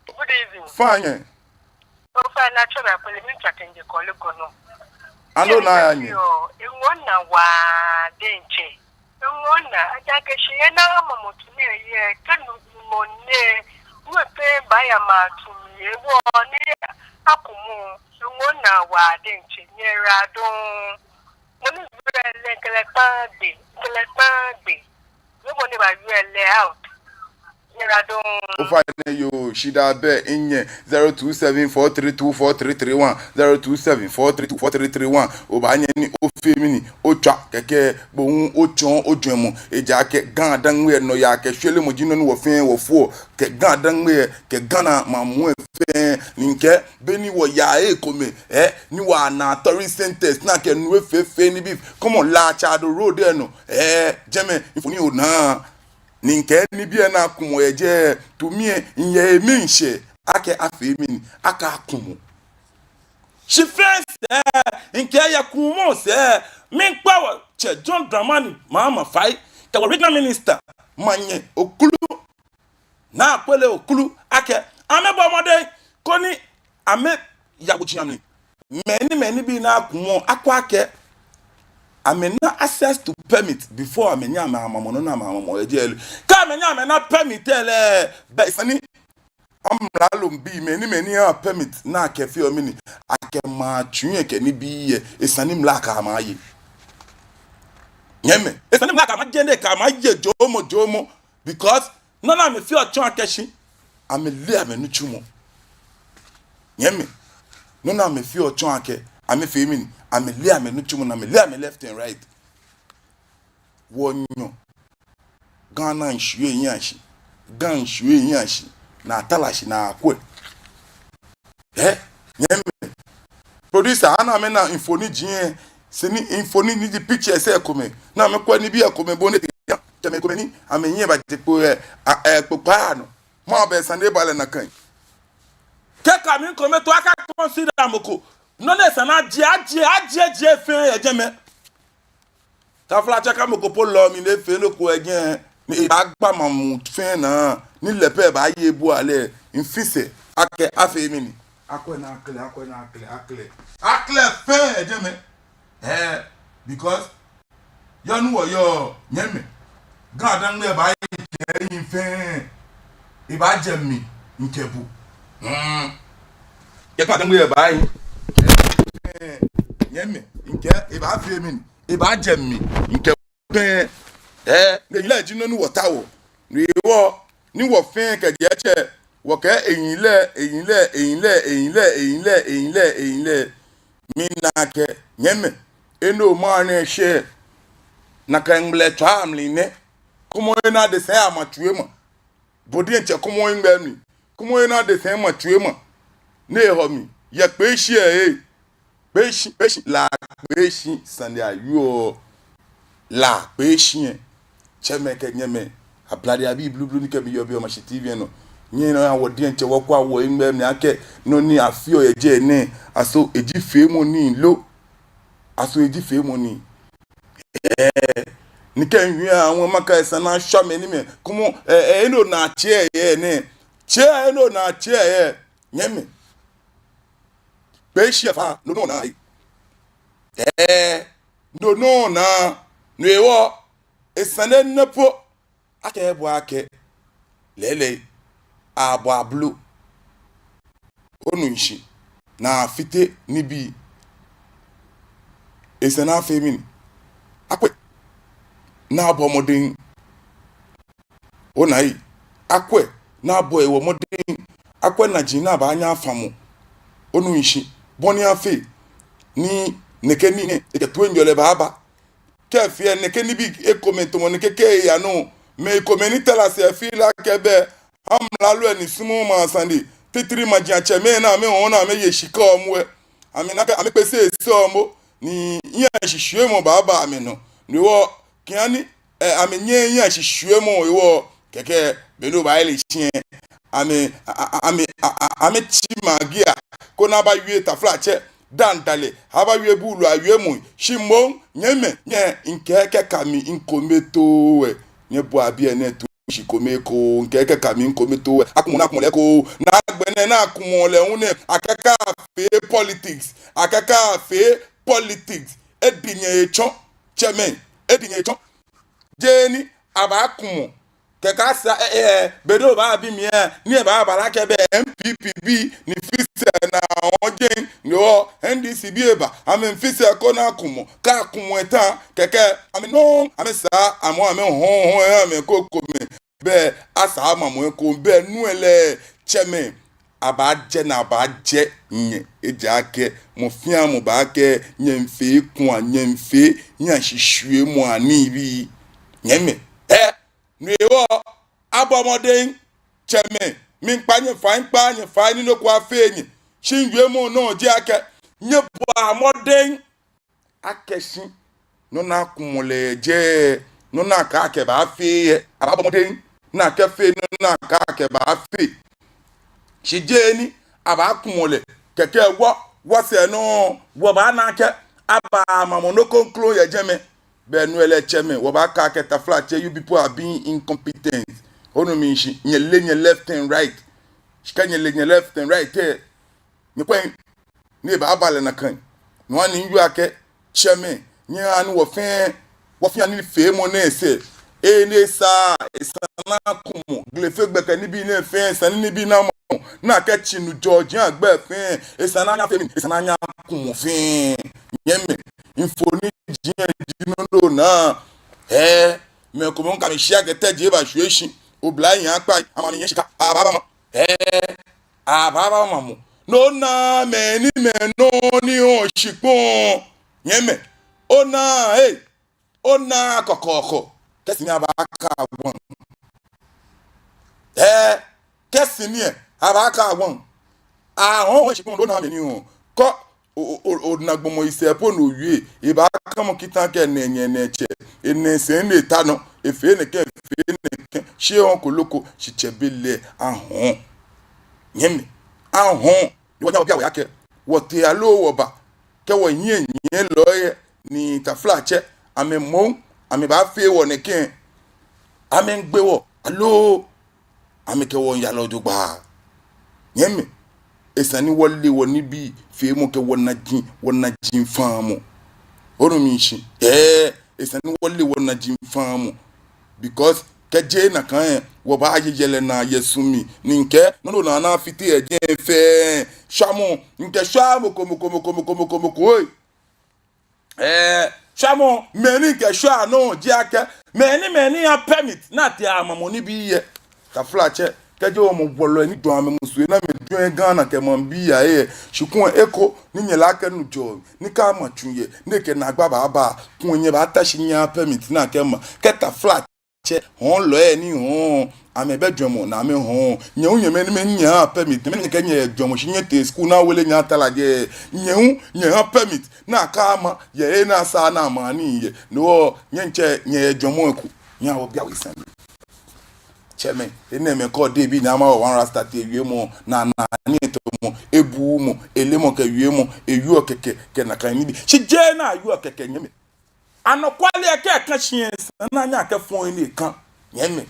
Good evening. Fine, yeah. Ofainɛ atsɛɔ mi Akwele, miitswa kɛjɛ Korle Gonno. Ano naa ya nyɛ. Eŋɔɔ minaa waa diɛŋtsɛ. Eŋɔɔ minaa, ejaakɛ shi yɛ nɛɛ amamɔ tsu nɛɛ yɛ, kɛ nu mɔ nɛɛ, ŋwɛ pɛ baaya maŋ tsu mli yɛ, wɔ ni akumɔ. Eŋɔɔ minaa waa diɛŋtsɛ, nyɛyiwaladɔŋŋ. Mɔ ni wieɔ lɛ, mikɛ lɛ kpaa gbee, mikɛ lɛ kpaa gbee. Nobody ba wieɔ lɛ out. Nyɛyiwaladɔŋŋ. Ofainɛ yoo, shidaa bɛ, minyɛ, zero two seven four three two four three three one, zero two seven four three two four three three one. Obaanyɛ ni ofee mɛni, otswa kɛkɛ, bo hu otsɔɔ ojwɛŋmɔ. Ejaakɛ Ga-Dangme nɔyaa kɛ shwelemɔ ji nɔ ni wɔ fɛɛ wɔfeɔ. Kɛ Ga-Dangme, kɛ Ghana maŋ muu lɛ fɛɛ, ni mikɛɛ, beni wɔyaa ekomɛi, ee, ni wɔnaa tourist centers ni akɛnuuu fɛfɛo nibii. Come on, La Tsado Road lɛ nɔ, ee, jɛmɛ, mfoniri onaa. Ni mikɛɛ nibii lɛ ni akumɔ yɛ jɛi, to mi lɛ, miyɛ miishɛɛ akɛ afee mɛni, akɛ akumɔ. Shi fɛɛ sɛɛ, mikɛɛ yɛ kumɔ sɛɛ, miikpa wɔtsɛ John Dramani Mahama fai, kɛ wɔ regional minister, Manyɛ Okulu, Naa Akwele Okulu, akɛ amɛbɔ mɔdɛŋ koni amɛya woji amli. Mɛni, mɛni bii ni akumɔ, akwɛ akɛ amɛna access to permit before amɛnyɛ amɛyamamɔ nɔ ni amɛyamamɔ yɛ jɛi. Kɛ amɛnyɛ amɛna permit lɛ, bɛ esa ni amralofoi, mɛi ni, mɛi ni ha permit ni akɛfeɔ mɛni, akɛmaa tsuji kɛ nibii lɛ, esa ni mla kɛ amɛ aye. Nyɛmɛi, esa ni mla kɛ amɛ aye, ni kɛ amɛ aye jɔɔmɔ jɔɔmɔ, because nɔ ni amɛfeɔ tsɔɔ akɛ shi amɛleee amɛnitsumɔ. Nyɛmɛi, nɔ ni amɛfeɔ tsɔɔ akɛ amɛfee mɛni, Amɛleee amɛnitsumɔ naa, amɛleee amɛ left and right. Wɔnyɔ. Ga ni ŋshwie ehiɛ shi. Ga ŋshwie ehiɛ shi. Ni atara shi ni akwɛ. Eh? Nyɛmimɛi. Producer, ha ni amɛna mfoniri lɛ. Sini mfoniri ni ji pictures lɛ ekomɛi. Ni amɛkwɛ nibii lɛ ekomɛi bɔ ni eya. Tsɛmɛi komɛi ni amɛhiɛ baje kpo lɛ, a, eh, kpokpaa nɔ. Mɔ bɛ sane ba lɛ nakai. Kɛ kɛ mi ŋkome too aka consider mɔ ko. Nɔ ni esa ni ajie, ajie, ajie, ajie fɛɛ yɛ jɛmɛ. Taflatsɛ, kɛ mɔ ko po lɛ mli ni efee nɔ ko yɛ jɛi, ni ebaagba maŋ muu fɛɛ naa, ni lɛ pɛ baaye ebua lɛ, mifee sɛɛ, akɛ afee mɛni? Akwɛ ni akɛlɛ, akwɛ ni akɛlɛ, akɛlɛ. Akɛlɛ fɛɛ yɛ jɛmɛ. Eh, because yɛ nɔ ni wɔyɔɔ, nyɛmimɛi. GaDangme baaye kɛ eyi fɛɛ. Ebaajɛ mi, mikɛ bo. Hmm. Yɛ GaDangme baaye. Nyɛmimɛi, mikɛɛ, ebaafee mɛni? Ebaajɛ mi, mikɛ bo fɛɛ. Eh, ni eyi lɛ ji nɔ ni wɔtaoɔ. Ni wɔ, ni wɔ fɛɛ kɛjɛ tsɛ, wɔkɛɛ eyi lɛ, eyi lɛ, eyi lɛ, eyi lɛ, eyi lɛ, eyi lɛ, eyi lɛ. Mina akɛ, nyɛmimɛi, enɔ maŋ nɛɛ shɛ, nakai ŋmlɛtswaa mli nɛ, kɔmɔ ena adesai ama tswema. Bo diɛŋtsɛ kɔmɔ eŋmɛ mli, kɔmɔ ena adesai ama tswema. Ni ehɔ mi, yɛ Kpeshi lɛ, eh. Kpeshi, Kpeshi, La Kpeshi, sane ayoo. La Kpeshi lɛ. Tsɛmɛi kɛ nyɛmɛi, Ablade abii blublu ni kɛ mi yɔɔ biɛ yɛ Omashi T V lɛ nɔ. Nyɛhaa wɔ diɛŋtsɛ wɔkwɛa wɔhe ŋmɛɛ mli akɛ nɔ ni afeɔ yɛ jɛi nɛɛ, aso eji feemɔ nii lo? Aso eji feemɔ nii? Eh, ni kɛ miwie aŋwɛ makɛɛ esa ni ashwa mɛi ni mɛi. Kɔmɔ, eh, eh, enɔ naa tsɛ yɛ nɛɛ. Tsɛ enɔ naa tsɛ yɛ. Nyɛmimɛi. Kpeshi lɛ fa, no nɔ naa. Eh, no nɔ naa. No hewɔ, esa ni nɛ po akɛ ebua akɛ lɛɛlɛŋ abɔ ablo. Onu shishi, ni afite nibii. Esa ni afee mɛni? Akwɛ ni abɔ mɔdɛŋ. Ona ei, akwɛ ni abɔ ehe mɔdɛŋ. Akwɛ naji ni abaanyɛ afamɔ. Onu shishi, bɔ ni afee ni nɛkɛ nii nɛɛ ekɛ toiŋjɔlɛ baaba. Kɛ fee nɛkɛ nibii ekomɛi tamɔ nɛkɛ kɛ eya nɔ, mɛi komɛi ni tara shi feel akɛ bɛ amralo lɛ ni sumɔɔ maŋ sane, titri maji atsɛmɛi ni amɛhɔɔ ni amɛye shika ɔmɔ lɛ, amɛna akɛ amɛkpɛ sɛɛ sɛɛ ɔmɔ, ni hiɛshishwiemɔ baaba amɛnɔ. No hewɔ, kɛha ni, eh, amɛnyɛ hiɛshishwiemɔ hewɔ, kɛkɛ be ni obaaye lɛ shi lɛ, amɛ, a, a, a, amɛ, a, a, amɛtsi maŋ giya, koni abawie taflatsɛ, dandale, abawie buulu awiemɔi. Shi moŋ, nyɛmimɛi, nyɛ, mikɛɛ kɛ kɛ mi ŋkome too lɛ, nyɛbua biɛ nɛɛ toi shi kome ekoŋŋ, mikɛɛ kɛ kɛ mi ŋkome too lɛ, akumɔ ni akumɔ lɛ ekoŋŋ, ni agbɛnɛ ni akumɔ lɛ hu nɛɛ, akɛ kɛ afee politics, akɛ kɛ afee politics, edi nyɛ etsɔ, tsɛmɛi, edi nyɛ etsɔ. Jeee ni abaakumɔ. Kɛkɛ esa, eh, eh, be ni obaabi mi lɛ, ni ebaaba lɛ akɛ bɛ N P P bii ni fee sɛɛ ni ahɔɔ jɛi, no hewɔ N D C bii eba, amɛmiifee sɛɛ koni akumɔ, kɛ akumɔ eta, kɛkɛ, amɛnɔ, amɛsaa, amɛ, amɛhɔɔ, hɔɔ, amɛ ko ko mɛ, bɛ asaa amamɔ ekoŋŋ, bɛ no lɛ tsɛmɛi, abaajɛ ni abaajɛ nyɛ, ejaakɛ mɔ fɛɛ mɔ baakɛɛ nyɛmiifee kua, nyɛmiifee hiɛshishwiemɔ anibii. Nyɛmimɛi, eh, no hewɔ, abɔ mɔdɛŋ, tsɛmɛi, miikpa nyɛ fai, miikpa nyɛ fai ni nɔ ko afee nyɛ. Shi miwiemɔ nɔ ji akɛ, nyɛbɔa mɔdɛŋ, akɛ shi nɔ ni akumɔ lɛ jɛi, nɔ ni akɛɛ akɛbaafee lɛ, abaabɔ mɔdɛŋ ni akɛfee nɔ ni akɛɛ akɛbaafee. Shi jeee ni abaakumɔ lɛ, kɛkɛ wɔ, wɔsɛɛ nɔ, wɔbaana akɛ abaa amamɔ nɔ kroko yɛ jɛmɛ. Bɛ no lɛ tsɛmɛi, wɔbaakɛɛ akɛ taflatsɛ, you people are being incompetent. Onu mi shishi, nyɛleee nyɛ left and right. Shi kɛ nyɛle nyɛ left and right lɛ, nyɛkwɛ, ni ebaaba lɛ nakai. No hewɔ ni miwie akɛ, tsɛmɛi, nyɛhaa ni wɔ fɛɛ, wɔfee nifeemɔ nɛɛ sɛɛ. Enɛ esa, esa ni akumɔ, glefe gbɛkɛ nibii nɛɛ fɛɛ, esa ni nibii ni amamɔ, ni akɛtsi nu jɔji agbɛ fɛɛ, esa ni anyɛ afee mɛni, esa ni anyɛ akumɔ fɛɛ. Nyɛmimɛi, mfoniri lɛ ji nɔ ni onaa. Ɛɛ, mɛi komɛi hu kɛ amɛshi akɛ tɛ ji eba shwie shi, oblahii akpa, amɛmiiye shika, abaaba ma. Ɛɛ, abaaba mamɔ. No naa mɛi ni mɛi nɔ ni hɔɔ shikpɔŋ. Nyɛmimɛi, onaa, ei, onaa kɔkɔɔkɔ, kɛ sini abaaka wɔŋ. Ɛɛ, kɛ sini abaaka wɔŋ. Ahɔɔ, wɔŋ shikpɔŋ lɛ onaa mɛni hɔɔ. Kɔ, o, o, o, ona gbɔmɔ yisɛɛ po ni owie, ebaaka mɔ kita akɛ nɛɛ nyɛ nɛɛ tsɛ, enɛ sɛɛ nɛɛ ta nɔ, efee nɛkɛ, efee nɛkɛ, shi ehɔɔ ko loko, shi tsɛbelɛ ahɔɔ. Nyɛmimɛi, ahɔɔ, ni wɔnyɛ wɔbia wɔhe akɛ, wɔtee aloo wɔba, kɛ wɔhiɛnyiɛlɔi lɛ, ni taflatsɛ, amɛ moŋ, amɛbaafee wɔ nɛkɛ, amɛmiigbe wɔ, aloo amɛkɛ wɔ miiya lɛ jogbaŋŋ. Nyɛmimɛi, esa ni wɔle wɔnibii feemɔ kɛ wɔnaji, wɔnaji faamɔ. Onu mishishi? Ɛɛ, esa ni wɔle wɔnaji faamɔ. Because kɛjeee nakai lɛ, wɔbaaye yɛlɛ naa yɛ su mli. Ni mikɛɛ, nɔ ni onaa ni afite yɛ jɛi fɛɛ, shwamɔ, mikɛɛ shwamɔ ko, mɔ ko, mɔ ko, mɔ ko, mɔ ko, mɔ ko, oi. Ɛɛ, shwamɔ, mɛni mikɛɛ shwaa nɔ ji akɛ, mɛni, mɛni ha permit ni atee amamɔ nibii lɛ. Taflatsɛ, kɛji omɔ bɔlɔ ni jwɛŋmɔ amɛmusu lɛ, ni amɛjwɛŋ Ghana kɛ maŋbii ahe lɛ, shikuu lɛ eko, ni nyɛle akɛ nu jɔ, ni kɛ ama tsu yɛ, ni ekɛ naagba baaba, kulɛ nyɛbaata shi nyɛha permit ni akɛma, kɛ tafla tsɛ, hɔɔlɔi lɛ ni hɔɔ, amɛbɛ jwɛŋmɔ ni amɛhɔɔ. Nyɛ hu nyɛmɛi ni nyɛha permit, mɛni nyɛkɛɛ nyɛjwɛŋmɔ shi nyɛtee skul ni awele nyɛ atala jɛ. Nyɛ hu nyɛha permit ni akɛma yɛ he ni asaa ni ama nii yɛ. No hewɔ nyɛ diɛŋtsɛ nyɛjwɛŋmɔ eko. Nyɛhaa wɔbia wɔhe sane. Tsɛmɛi, enɛɛmɛi kɔ de bi ni ama wɔ one Rasta tee wiemɔ, naa, naa, nii etɔmɔ, ebuumɔ, elemɔ kɛ wiemɔ, ewieɔ kɛkɛ, kɛ nakai nibii. Shi jeee naa ewieɔ kɛkɛ nyɛmimɛi. Anɔkwale lɛ kɛ eka shi lɛ, esa ni anyɛ akɛ fɔŋ lɛ ni eka. Nyɛmimɛi,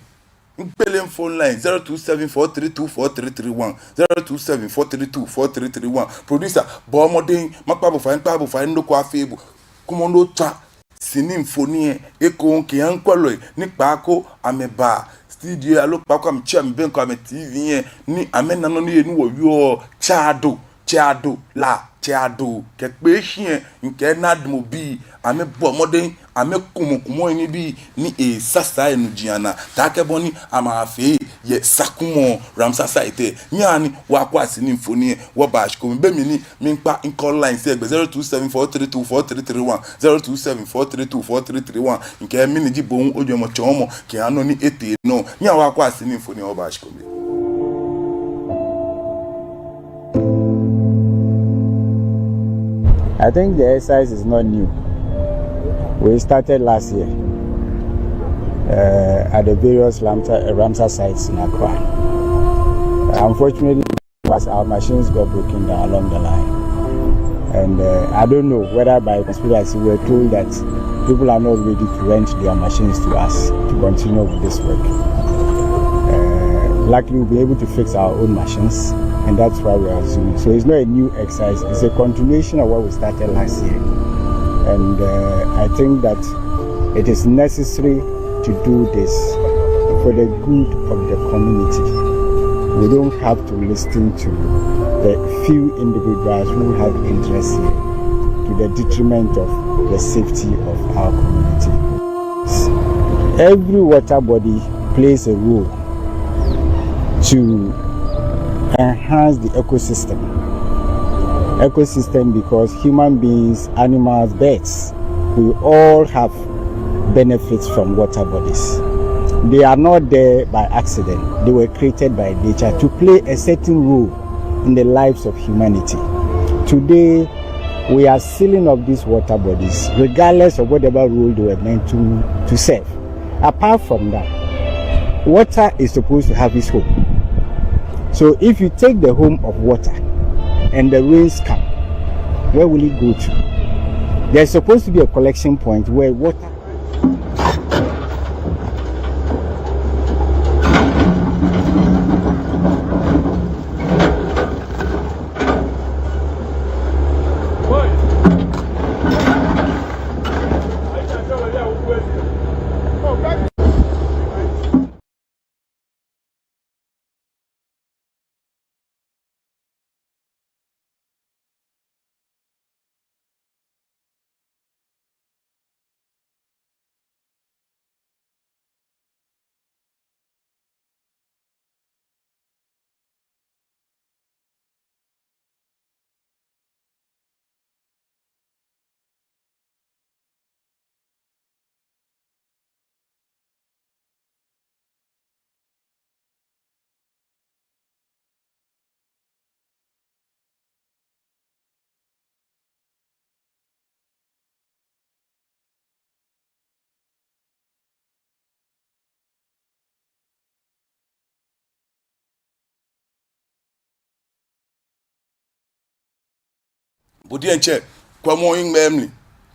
migbele phone line zero two seven four three two four three three one, zero two seven four three two four three three one. Producer, bɔɔ mɔdɛŋ, makpa bo fai, makpa bo fai, nɔ ko afee bo. Kwɛmɔ ni otswa sini mfoniri lɛ ekoŋŋ kɛha mikwɛlɔi ni kpaako amɛba studio aloo kpaako amɛtsi amɛbɛŋkɛ amɛ T V lɛ ni amɛna nɔ ni eye ni wɔwieɔ. Tsɛ Ado, Tsɛ Ado, La Tsɛ Ado, kɛ kpee shi lɛ, mikɛɛ Nadmo bii, amɛbɔ mɔdɛŋ, amɛkumɔ kumɔ nibii ni esasa enuji anaa, taakɛ bɔ ni amɛfee yɛ Sakumɔ Ramsar site lɛ. Nyɛhaa ni wɔkwɛa sini mfoniri lɛ, wɔba shikome. Be mli ni miikpa mi call line sɛɛ gbɛ zero two seven four three two four three three one, zero two seven four three two four three three one. Mikɛɛ mɛni ji bo hu ojwɛŋmɔ tsɔɔmɔ kɛha nɔ ni etee nɔ. Nyɛhaa wɔkwɛa sini mfoniri lɛ, wɔba shikome. I think the exercise is not new. We started last year, uh, at the various Ramsar, Ramsar sites in Accra. Unfortunately, as our machines got broken down along the line. And, uh, I don't know whether by conspiracy we were told that people are not ready to rent their machines to us to continue with this work. Uh, luckily, we'll be able to fix our own machines, and that's why we are resuming. So it's not a new exercise. It's a continuation of what we started last year. And, uh, I think that it is necessary to do this for the good of the community. We don't have to listen to the few individuals who have interest here to the detriment of the safety of our community. Every water body plays a role to enhance the ecosystem. Ecosystem because human beings, animals, birds, we all have benefits from water bodies. They are not there by accident. They were created by nature to play a certain role in the lives of humanity. Today, we are sealing up these water bodies, regardless of whatever role they were meant to, to serve. Apart from that, water is supposed to have its home. So if you take the home of water and the rains come, where will it go to? There's supposed to be a collection point where water Bo diɛŋtsɛ, kwɛmɔ ohiŋmɛi amli.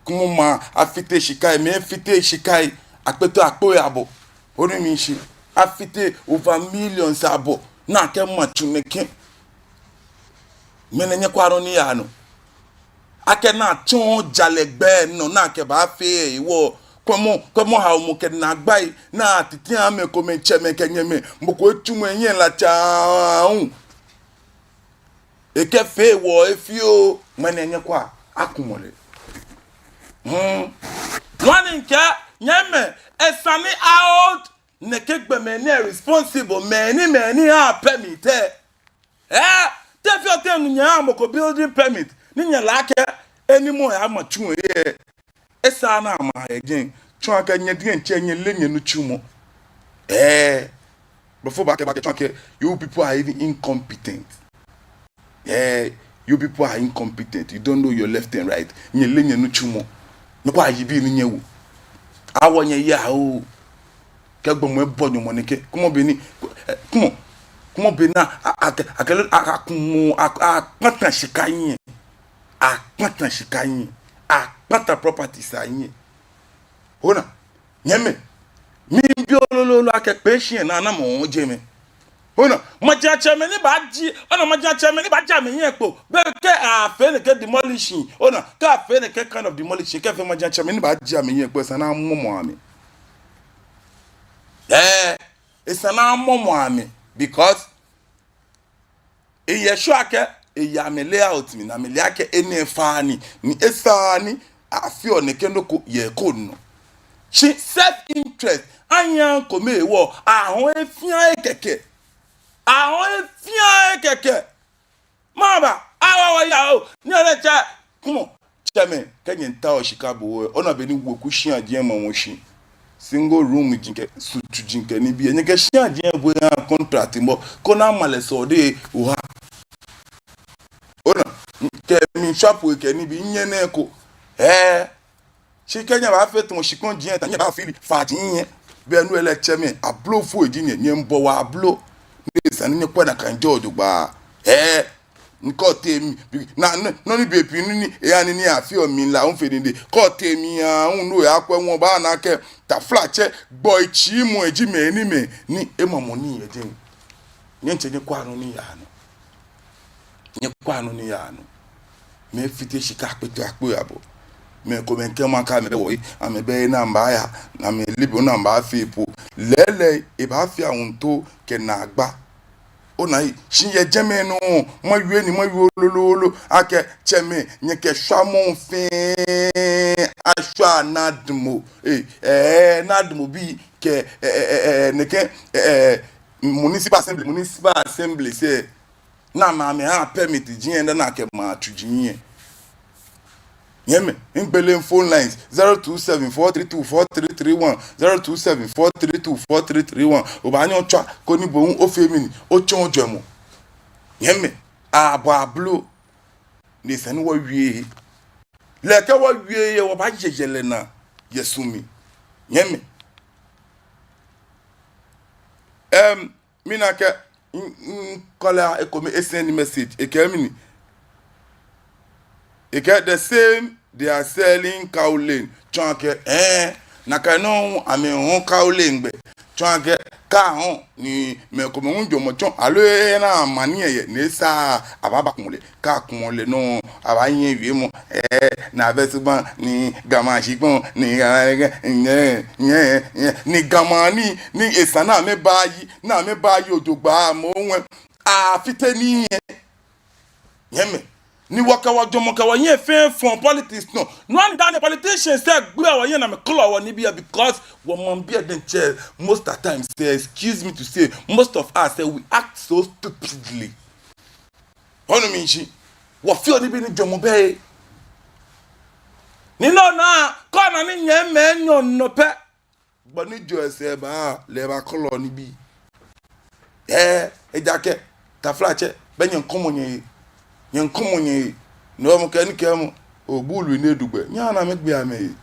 Kwɛmɔ maŋ afite shikai, mɛi afite shikai, akpeteɔ akpoi abɔ. Onu mishishi? Afite over millions abɔ. Ni akɛ maŋ tsu nɛkɛ. Mɛni nyɛkwɛɔ nɔ ni yaa nɔ? Akɛ ni atsɔɔ jalɛ gbɛ nɔ ni akɛbaafee hewɔ. Kwɛmɔ, kwɛmɔ haomɔ kɛ naagbai ni atiti amɛ komɛi tsɛmɛi kɛ nyɛmɛi. Mɔ ko etsumɔ ehiɛ la tsaŋ. Ekɛfee hewɔ efioo, mɛni nyɛkwɛɔ, akumɔ lɛ. Hmm. Nɔ ni mikɛɛ, nyɛmɛi, esa ni ahold nɛkɛ gbɔmɛi nɛɛ responsible, mɛi ni, mɛi ni ha permit lɛ. Ɛɛ, te fioo te nu nyɛha mɔ ko building permit, ni nyɛle akɛ, enimɔ ya maŋ tsu lɛ. Esa ni ama yɛ jɛi, tsɔɔ akɛ nyɛ diɛŋtsɛ nyɛleee nyɛnitsumɔ. Ɛɛ, blɔfo baakɛɛ, baakɛɛ tsɔɔ akɛ, you people are even incompetent. Ɛɛ, you people are incompetent. You don't know your left and right. Nyɛleee nyɛnitsumɔ. Nyɛkwɛa yibii ni nyɛwo. Awo nyɛ ya o. Kɛ gbɔmɔ ebɔ nyɔmɔ nɛkɛ. Kwɛmɔ bɔ ni, ɛɛ, kwɛmɔ, kwɛmɔ bɔ ni a, a, a, a, a, akumɔ, a, a, akpata shika hiɛ. Akpata shika hiɛ, akpata properties ahiɛ. Ona, nyɛmɛi, miibi lolo lolo akɛ kpee shia naa namɔ jɛmɛ. Ona, maŋtsɛmɛi ni baaji, ona maŋtsɛmɛi ni baaji amɛhiɛ kpo. Be kɛ afee nɛkɛ demolishing, ona, kɛ afee nɛkɛ kind of demolishing, kɛ afee maŋtsɛmɛi ni baaji amɛhiɛ kpo, esa ni amɔmɔ amɛ. Ɛɛ, esa ni amɔmɔ amɛ, because eyɛ sure akɛ, eyɛ amɛ layout mli, ni amɛle akɛ enɛ faaa nii, ni esaaa ni afeɔ nɛkɛ nɔ ko yɛ code nɔ. Shi self interest, anyɛ kome hewɔ, ahɔɔ efia ekɛkɛ. Ahɔɔ efia ekɛkɛ. Maba, awa wa ya o, ni ale tsɛ, kwɛmɔ. Tsɛmɛi, kɛ nyɛmiitao shika bo lɛ, ona bɔ ni weku shiaji lɛ mamɔ shi. Single room ji kɛ, suit ji kɛ nibii lɛ. Nyɛkɛ shiaji lɛ bo lɛ aha contract mɔ, koni ama lɛ sɔɔ de oha. Ona, kɛ mi shop lɛ kɛ nibii nyɛ nɛɛ ko. Ɛɛ. Shi kɛ nyɛbaafee tamɔ shikpɔŋ ji lɛ ta, nyɛbaafee lɛ faa ji lɛ. Be nu lɛ tsɛmɛi, ablofoi ji nyɛ, nyɛmiibɔ wɔ ablo. Ni esa ni nyɛkwɛ nakai jɔɔ jogbaŋŋ. Ɛɛ. Ni kɛ otee mli, na, na, nɔ ni bei pii ni, ni, eya ni, ni afeɔ mli la, oofee nii dɛŋ. Kɛ otee mli aahu ni oyakwɛ hu obaana akɛ, taflatsɛ, gbɔi tsiimɔ eji mɛi ni mɛi, ni emamɔ nii yɛ jɛi. Nyɛmiitsɛ nyɛkwɛa nɔ ni yaa nɔ. Nyɛkwɛa nɔ ni yaa nɔ. Mɛi afite shika akpeteɔ akpoi abɔ. Mɛi komɛi kɛɛmɔ akɛ amɛbɛ wɔhe, amɛbɛ he ni amɛbaaya, ni amɛleee bɔ ni amɛbaafee po. Lɛɛlɛŋ, ebaafee ahuntoo kɛ naagba. Ona, shi yɛ jɛmɛ nɔ, mawie nii, mawie lolo lolo, akɛ tsɛmɛi, nyɛkɛ shwamɔ fɛɛ ashwa NADMO, ɛɛ, ɛɛ, NADMO bii kɛ, ɛɛ, ɛɛ, ɛɛ, nɛkɛ, ɛɛ, ɛɛ, municipal assembly, municipal assembly sɛɛ, ni amɛha permit ji lɛ dani akɛ maŋ tsu ji lɛ. Nyɛmɛi, miigbele phone lines, zero two seven four three two four three three one, zero two seven four three two four three three one. Obaanyɛ otswa koni bo hu ofee mɛni, otsɔɔ ojwɛŋmɔ. Nyɛmɛi, abɔ ablo, ni esa ni wɔwie. Lɛ kɛ wɔwie lɛ, wɔbaayɛyɛ lɛ naa yɛ su mli. Nyɛmɛi. Em, mina akɛ, m, m, caller ekome esend message, ekɛɛ mɛni? Ekɛɛ the same, they are selling cow lane. Tsɔɔ akɛ, ɛɛ, nakai nɔŋŋ amɛhɔɔ cow lane gbɛ. Tsɔɔ akɛ, kɛ ahɔɔ ni mɛi komɛi hu jwɛŋmɔ tsɔ, aloo ena maŋ ni eyɛ, ni esaaa, abaaba akumɔ lɛ. Kɛ akumɔ lɛ nɔ, abaanyɛ awie mɔ, ɛɛ, ni abɛ shikpɔŋ, ni Ga maŋ shikpɔŋ, ni Ga maŋ, nyɛ, nyɛ, nyɛ, ni Ga maŋ nii, ni esa ni amɛbayi, ni amɛbayi jogbaŋŋ moŋ. Afite nii lɛ. Nyɛmɛi. Ni wɔkɛ wɔjwɛŋmɔ kɛ wɔhiɛ fɛɛ fɔɔ politics nɔ. No hewɔ ni Ghana politicians lɛ gbeɔ wɔhiɛ ni amɛkɔlɔɔ wɔnibii lɛ because wɔmaŋbii lɛ diɛŋtsɛ, most of times lɛ, excuse me to say, most of us lɛ, we act so stupidly. Onu mishishi? Wɔfeɔ nibii ni jwɛŋmɔ bɛ he. Ni no naa, kɛ ona ni nyɛmɛi enyɔ nɔ pɛ, gbɔ ni jɔɔ esɛɛ ba lɛ, ebakɔlɔɔ nibii. Ɛɛ, ejaakɛ, taflatsɛ, bɛ nyɛmiikɔmɔ nyɛhe. Nyɛmiikɔmɔ nyɛhe. No hewɔ mɔ kɛ ni kɛɛmɔ, oo, buului ni edu gbɛ, nyɛhaa ni amɛgbe amɛhe.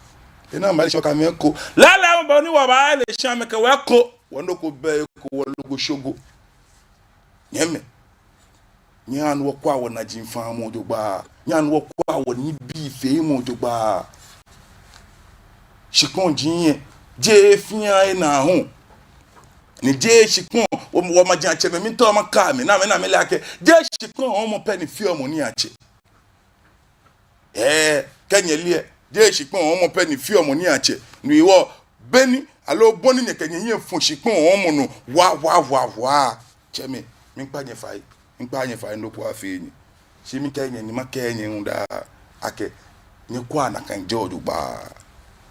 Ena mali shɔ ka mɛi ko. Lɛɛlɛŋ bɔ ni wɔbaale shi amɛkɛ wɔ ko. Wɔ nɔ ko bɛ he ko, wɔ logo shogo. Nyɛmɛi. Nyɛhaa ni wɔkwɛa wɔnaji faamɔ jogbaŋŋ. Nyɛhaa ni wɔkwɛa wɔnibii feemɔ jogbaŋŋ. Shikpɔŋ ji nyɛ, jeee fɛɛ enaa hu. Ni jeee shikpɔŋ, wɔ, wɔmajiatsɛmɛi, miitao makɛɛ amɛ, ni amɛ, ni amɛle akɛ jeee shikpɔŋ hɔɔmɔ pɛ ni feɔ mɔ niiatsɛ. Ɛɛ, kɛ nyɛle lɛ, jeee shikpɔŋ hɔɔmɔ pɛ ni feɔ mɔ niiatsɛ. No hewɔ, beni, aloo bɔ ni nyɛkɛ nyɛhiɛ fɔ shikpɔŋ hɔɔmɔ nɔ, waa, waa, waa, waa. Tsɛmɛi, miikpa nyɛ fai, miikpa nyɛ fai, nɔ ko afee nyɛ. Shi miikɛɛ nyɛ ni makɛɛ nyɛ hu daa akɛ, nyɛkwɛa nakai jɛɔ jogbaŋŋ.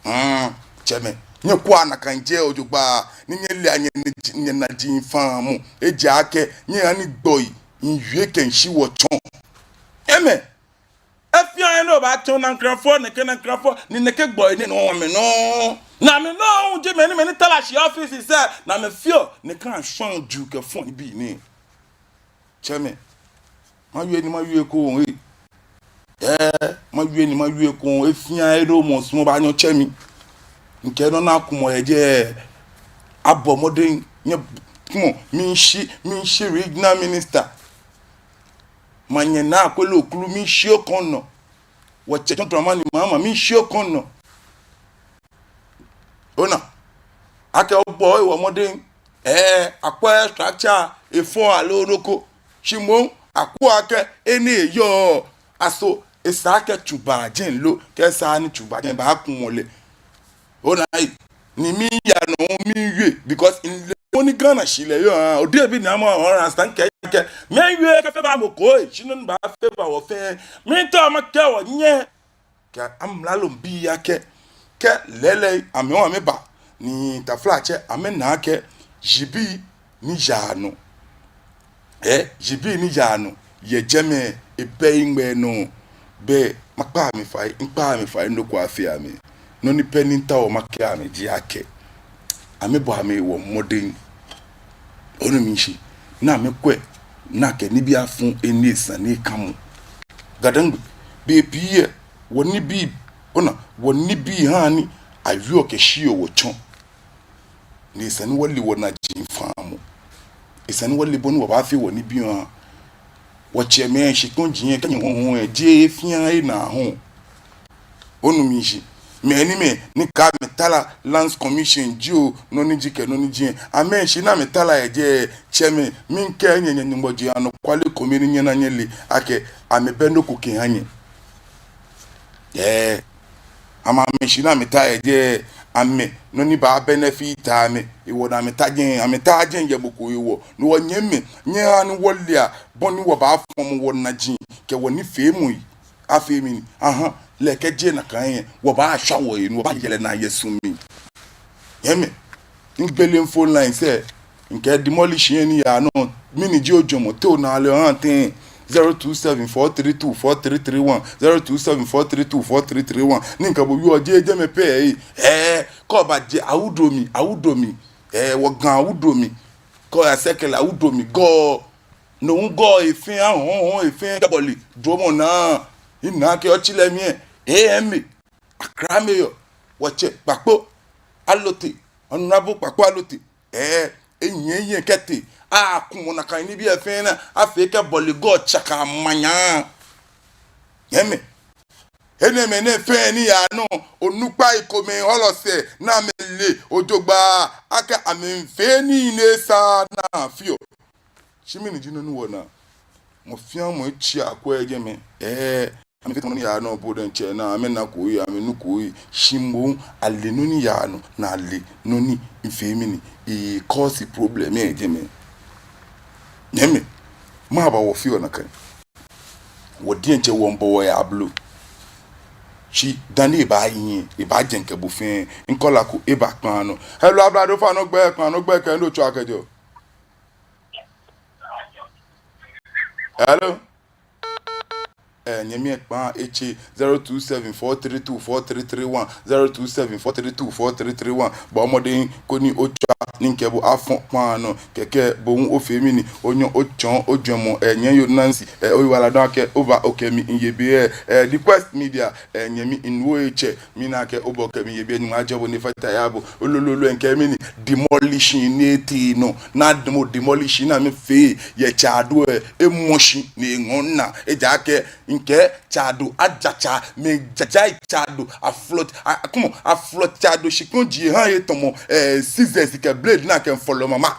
Mm, tsɛmɛi, nyɛkwɛa nakai jɛɔ jogbaŋŋ. Ni nyɛlea nyɛ, nyɛnaji faamɔ. Ejaakɛ, nyɛhaa ni gbɔi miiwie kɛmiishi wɔtsɔ. Nyɛmɛi, efeɔ enɔ baatsɔ naŋkramfo, nɛkɛ naŋkramfo, ni nɛkɛ gbɔi nɛɛ nɔ amɛnɔ. Ni amɛnɔ hu ji mɛi ni, mɛi ni tara shi office sɛɛ, ni amɛfeɔ nɛkɛ ashwaŋ juu kɛ fɔŋ nibii nɛɛ. Tsɛmɛi, mawie ni mawie ekoŋŋ, ee. Ɛɛ, mawie ni mawie ekoŋŋ, efeɔ enɔ mɔ sumɔɔ baanyɛ otsɛ mi. Mikɛɛ nɔ ni akumɔ yɛ jɛi, abɔ mɔdɛŋ, nyɛ, kumɔ, miishi, miishi regional minister. Manyɛ Naa Akwele Okrulu, miishi okɔŋ nɔ. Wɔtsɛ John Dramani Mahama, miishi okɔŋ nɔ. Ona, akɛ obɔ ewɔ mɔdɛŋ, ɛɛ, akwɛ structure, efɔ aloo nɔ ko. Shi moŋ, akwɛ akɛ, enɛ eyɔɔ, aso, esa akɛ tsu ba jɛi lo, kɛ esa ni tsu ba jɛi baakumɔ lɛ. Ona ei, ni miiya nɔ miiwie, because mile bɔ ni Ghana shihilɛ yɔɔ, aa, odebi ni ama understand kɛ, kɛ, miiwie kɛ favour mɔ ko, ee, shi nɔ ni baafavour wɔ fɛɛ, miitao makɛɛ wɔnyɛ, kɛ amralo bii akɛ, kɛ lɛɛlɛŋ amɛ hu amɛba, ni taflatsɛ amɛna akɛ, shibii ni yaa nɔ. Ɛɛ, shibii ni yaa nɔ yɛ jɛmɛ, ebɛ yiŋgbɛ nɔ, bɛ makpa amɛ fai, miikpa amɛ fai, nɔ ko afee amɛ. Nɔ ni pɛ ni miitao makɛɛ amɛ ji akɛ, amɛbɔ amɛhe mɔdɛŋ. Onu mishishi, ni amɛkwɛ, ni akɛ nibii afɔ he ni esa ni ekamɔ. GaDangme, bei pii lɛ, wɔnibii, ona, wɔnibii haa ni awieɔ kɛshiɔ wɔtsɔ. Ni esa ni wɔle wɔnaji faamɔ. Esa ni wɔle bɔ ni wɔbaafee wɔnibii hu. Wɔtsɛmɛi, shikpɔŋ ji nyɛ, kɛ nyɛhɔ̃ɔ hu lɛ, jeee fɛɛ enaa hu. Onu mishishi. Mɛi ni, mɛi ni kɛ amɛtara Lands Commission jio, nɔ ni ji kɛ nɔ ni ji lɛ, amɛshi ni amɛtara yɛ jɛi, tsɛmɛi, miikɛɛ nyɛ, nyɛ, Nyɔŋmɔ ji anɔkwale kome ni nyɛna nyɛle akɛ amɛbɛ nɔ ko kɛha nyɛ. Ɛɛ, amɛ, amɛshi ni amɛtara yɛ jɛi, amɛ, nɔ ni baa benefit amɛ, hewɔ ni amɛtara jɛi, amɛtara jɛi yɛ mɔ ko hewɔ. No hewɔ nyɛmɛi, nyɛhaa ni wɔlea bɔ ni wɔbaafɔmɔ wɔnaji kɛ wɔnifeemɔi. Afee mli ni, aha, lɛ kɛ jeee nakai lɛ, wɔbaashwa wɔhe, ni wɔbaayɛ lɛ naa yɛ su mli. Nyɛmɛi, migbele phone lines lɛ, mikɛ demolish lɛ ni yaa nɔ, mɛni ji ojwɛŋmɔ, te onaa lɛ ohaa tɛŋŋ? Zero two seven four three two four three three one, zero two seven four three two four three three one. Ni mikɛ bo wieɔ, jeee jɛmɛ pɛ, ee, ɛɛ, kɛ obaje Awudomi, Awudomi, ɛɛ, wɔ Ga Awudomi, kɛ oya Sekele Awudomi, Gɔɔ, no hu Gɔɔ he fɛɛ, ahɔɔhɔɔ he fɛɛ, kɛbɔle dromɔ naa, ina akɛ otsi lɛ mli lɛ, ee, mɛi, Accra Mayor, wɔtsɛ Kpakpo Allotey, Honourable Kpakpo Allotey, ɛɛ, enyɛ yɛ kɛtee, akumɔ nakai nibii lɛ fɛɛ ni afee kɛbɔle Gɔɔ tsaka manyaa. Nyɛmɛi, enɛɛmɛi nɛɛ fɛɛ ni yaa nɔ, onukpai komɛi hɔlɔ sɛɛ ni amɛle jogbaŋŋ akɛ amɛmiifee nii ni esaaa ni afeɔ. Shi mɛni ji nɔ ni wɔnaa? Mɔ fɛɛ mɔ etsi akwɛ jɛmɛ. Ɛɛ, amɛfee tamɔ nɔ ni yaa nɔ, bo diɛŋtsɛ onaa, amɛnako he, amɛnuko he. Shi moŋ ale nɔ ni yaa nɔ, ni ale nɔ ni miifee mɛni, e-cause problem yɛ jɛmɛ. Nyɛmɛi, mɛɛba wɔfeɔ nakai? Wɔ diɛŋtsɛ wɔmiibɔ wɔhe ablo. Shi dani ebaahi lɛ, ebaajɛ kɛ bo fɛɛ. Mi caller ko eba kpaa nɔ. Hello, ablade, ofainɛ ogbɛi, kpaa nɔ ogbɛi kɛ he ni otsɛɔ kɛjɛɔ. Hello? Ɛɛ, nyɛmi, ekpaa etse. Zero two seven four three two four three three one, zero two seven four three two four three three one. Bɔɔ mɔdɛŋ koni otswa ni mikɛ bo afɔ kpaa nɔ, kɛkɛ bo hu ofee mɛni, onyɛ otsɔɔ ojwɛŋmɔ, eh, nyɛmi yoo Nancy, eh, oyiwaladɔŋŋ akɛ oba okɛ mi miiye biɛ, eh, eh, The Quest Media, eh, nyɛmi nuu etsɛ, mina akɛ oba okɛ mi miiye biɛ, Nyɔŋmɔ ajɔɔ bo ni efata he aha bo, olololo, mikɛɛ mɛni, demolition ni etee nɔ, naa demo demolition ni amɛfee yɛ Tse Addo, eh, emɔ shi ni eŋɔɔ minaa, ejaakɛ mikɛɛ Tse Addo aja tsa, amɛjaja Tse Addo, aflɔt, a, a, come on, aflɔt Tse Addo shikpɔŋ ji eha etamɔ, eh, scissors kɛ blade ni akɛfɔlɔ mama.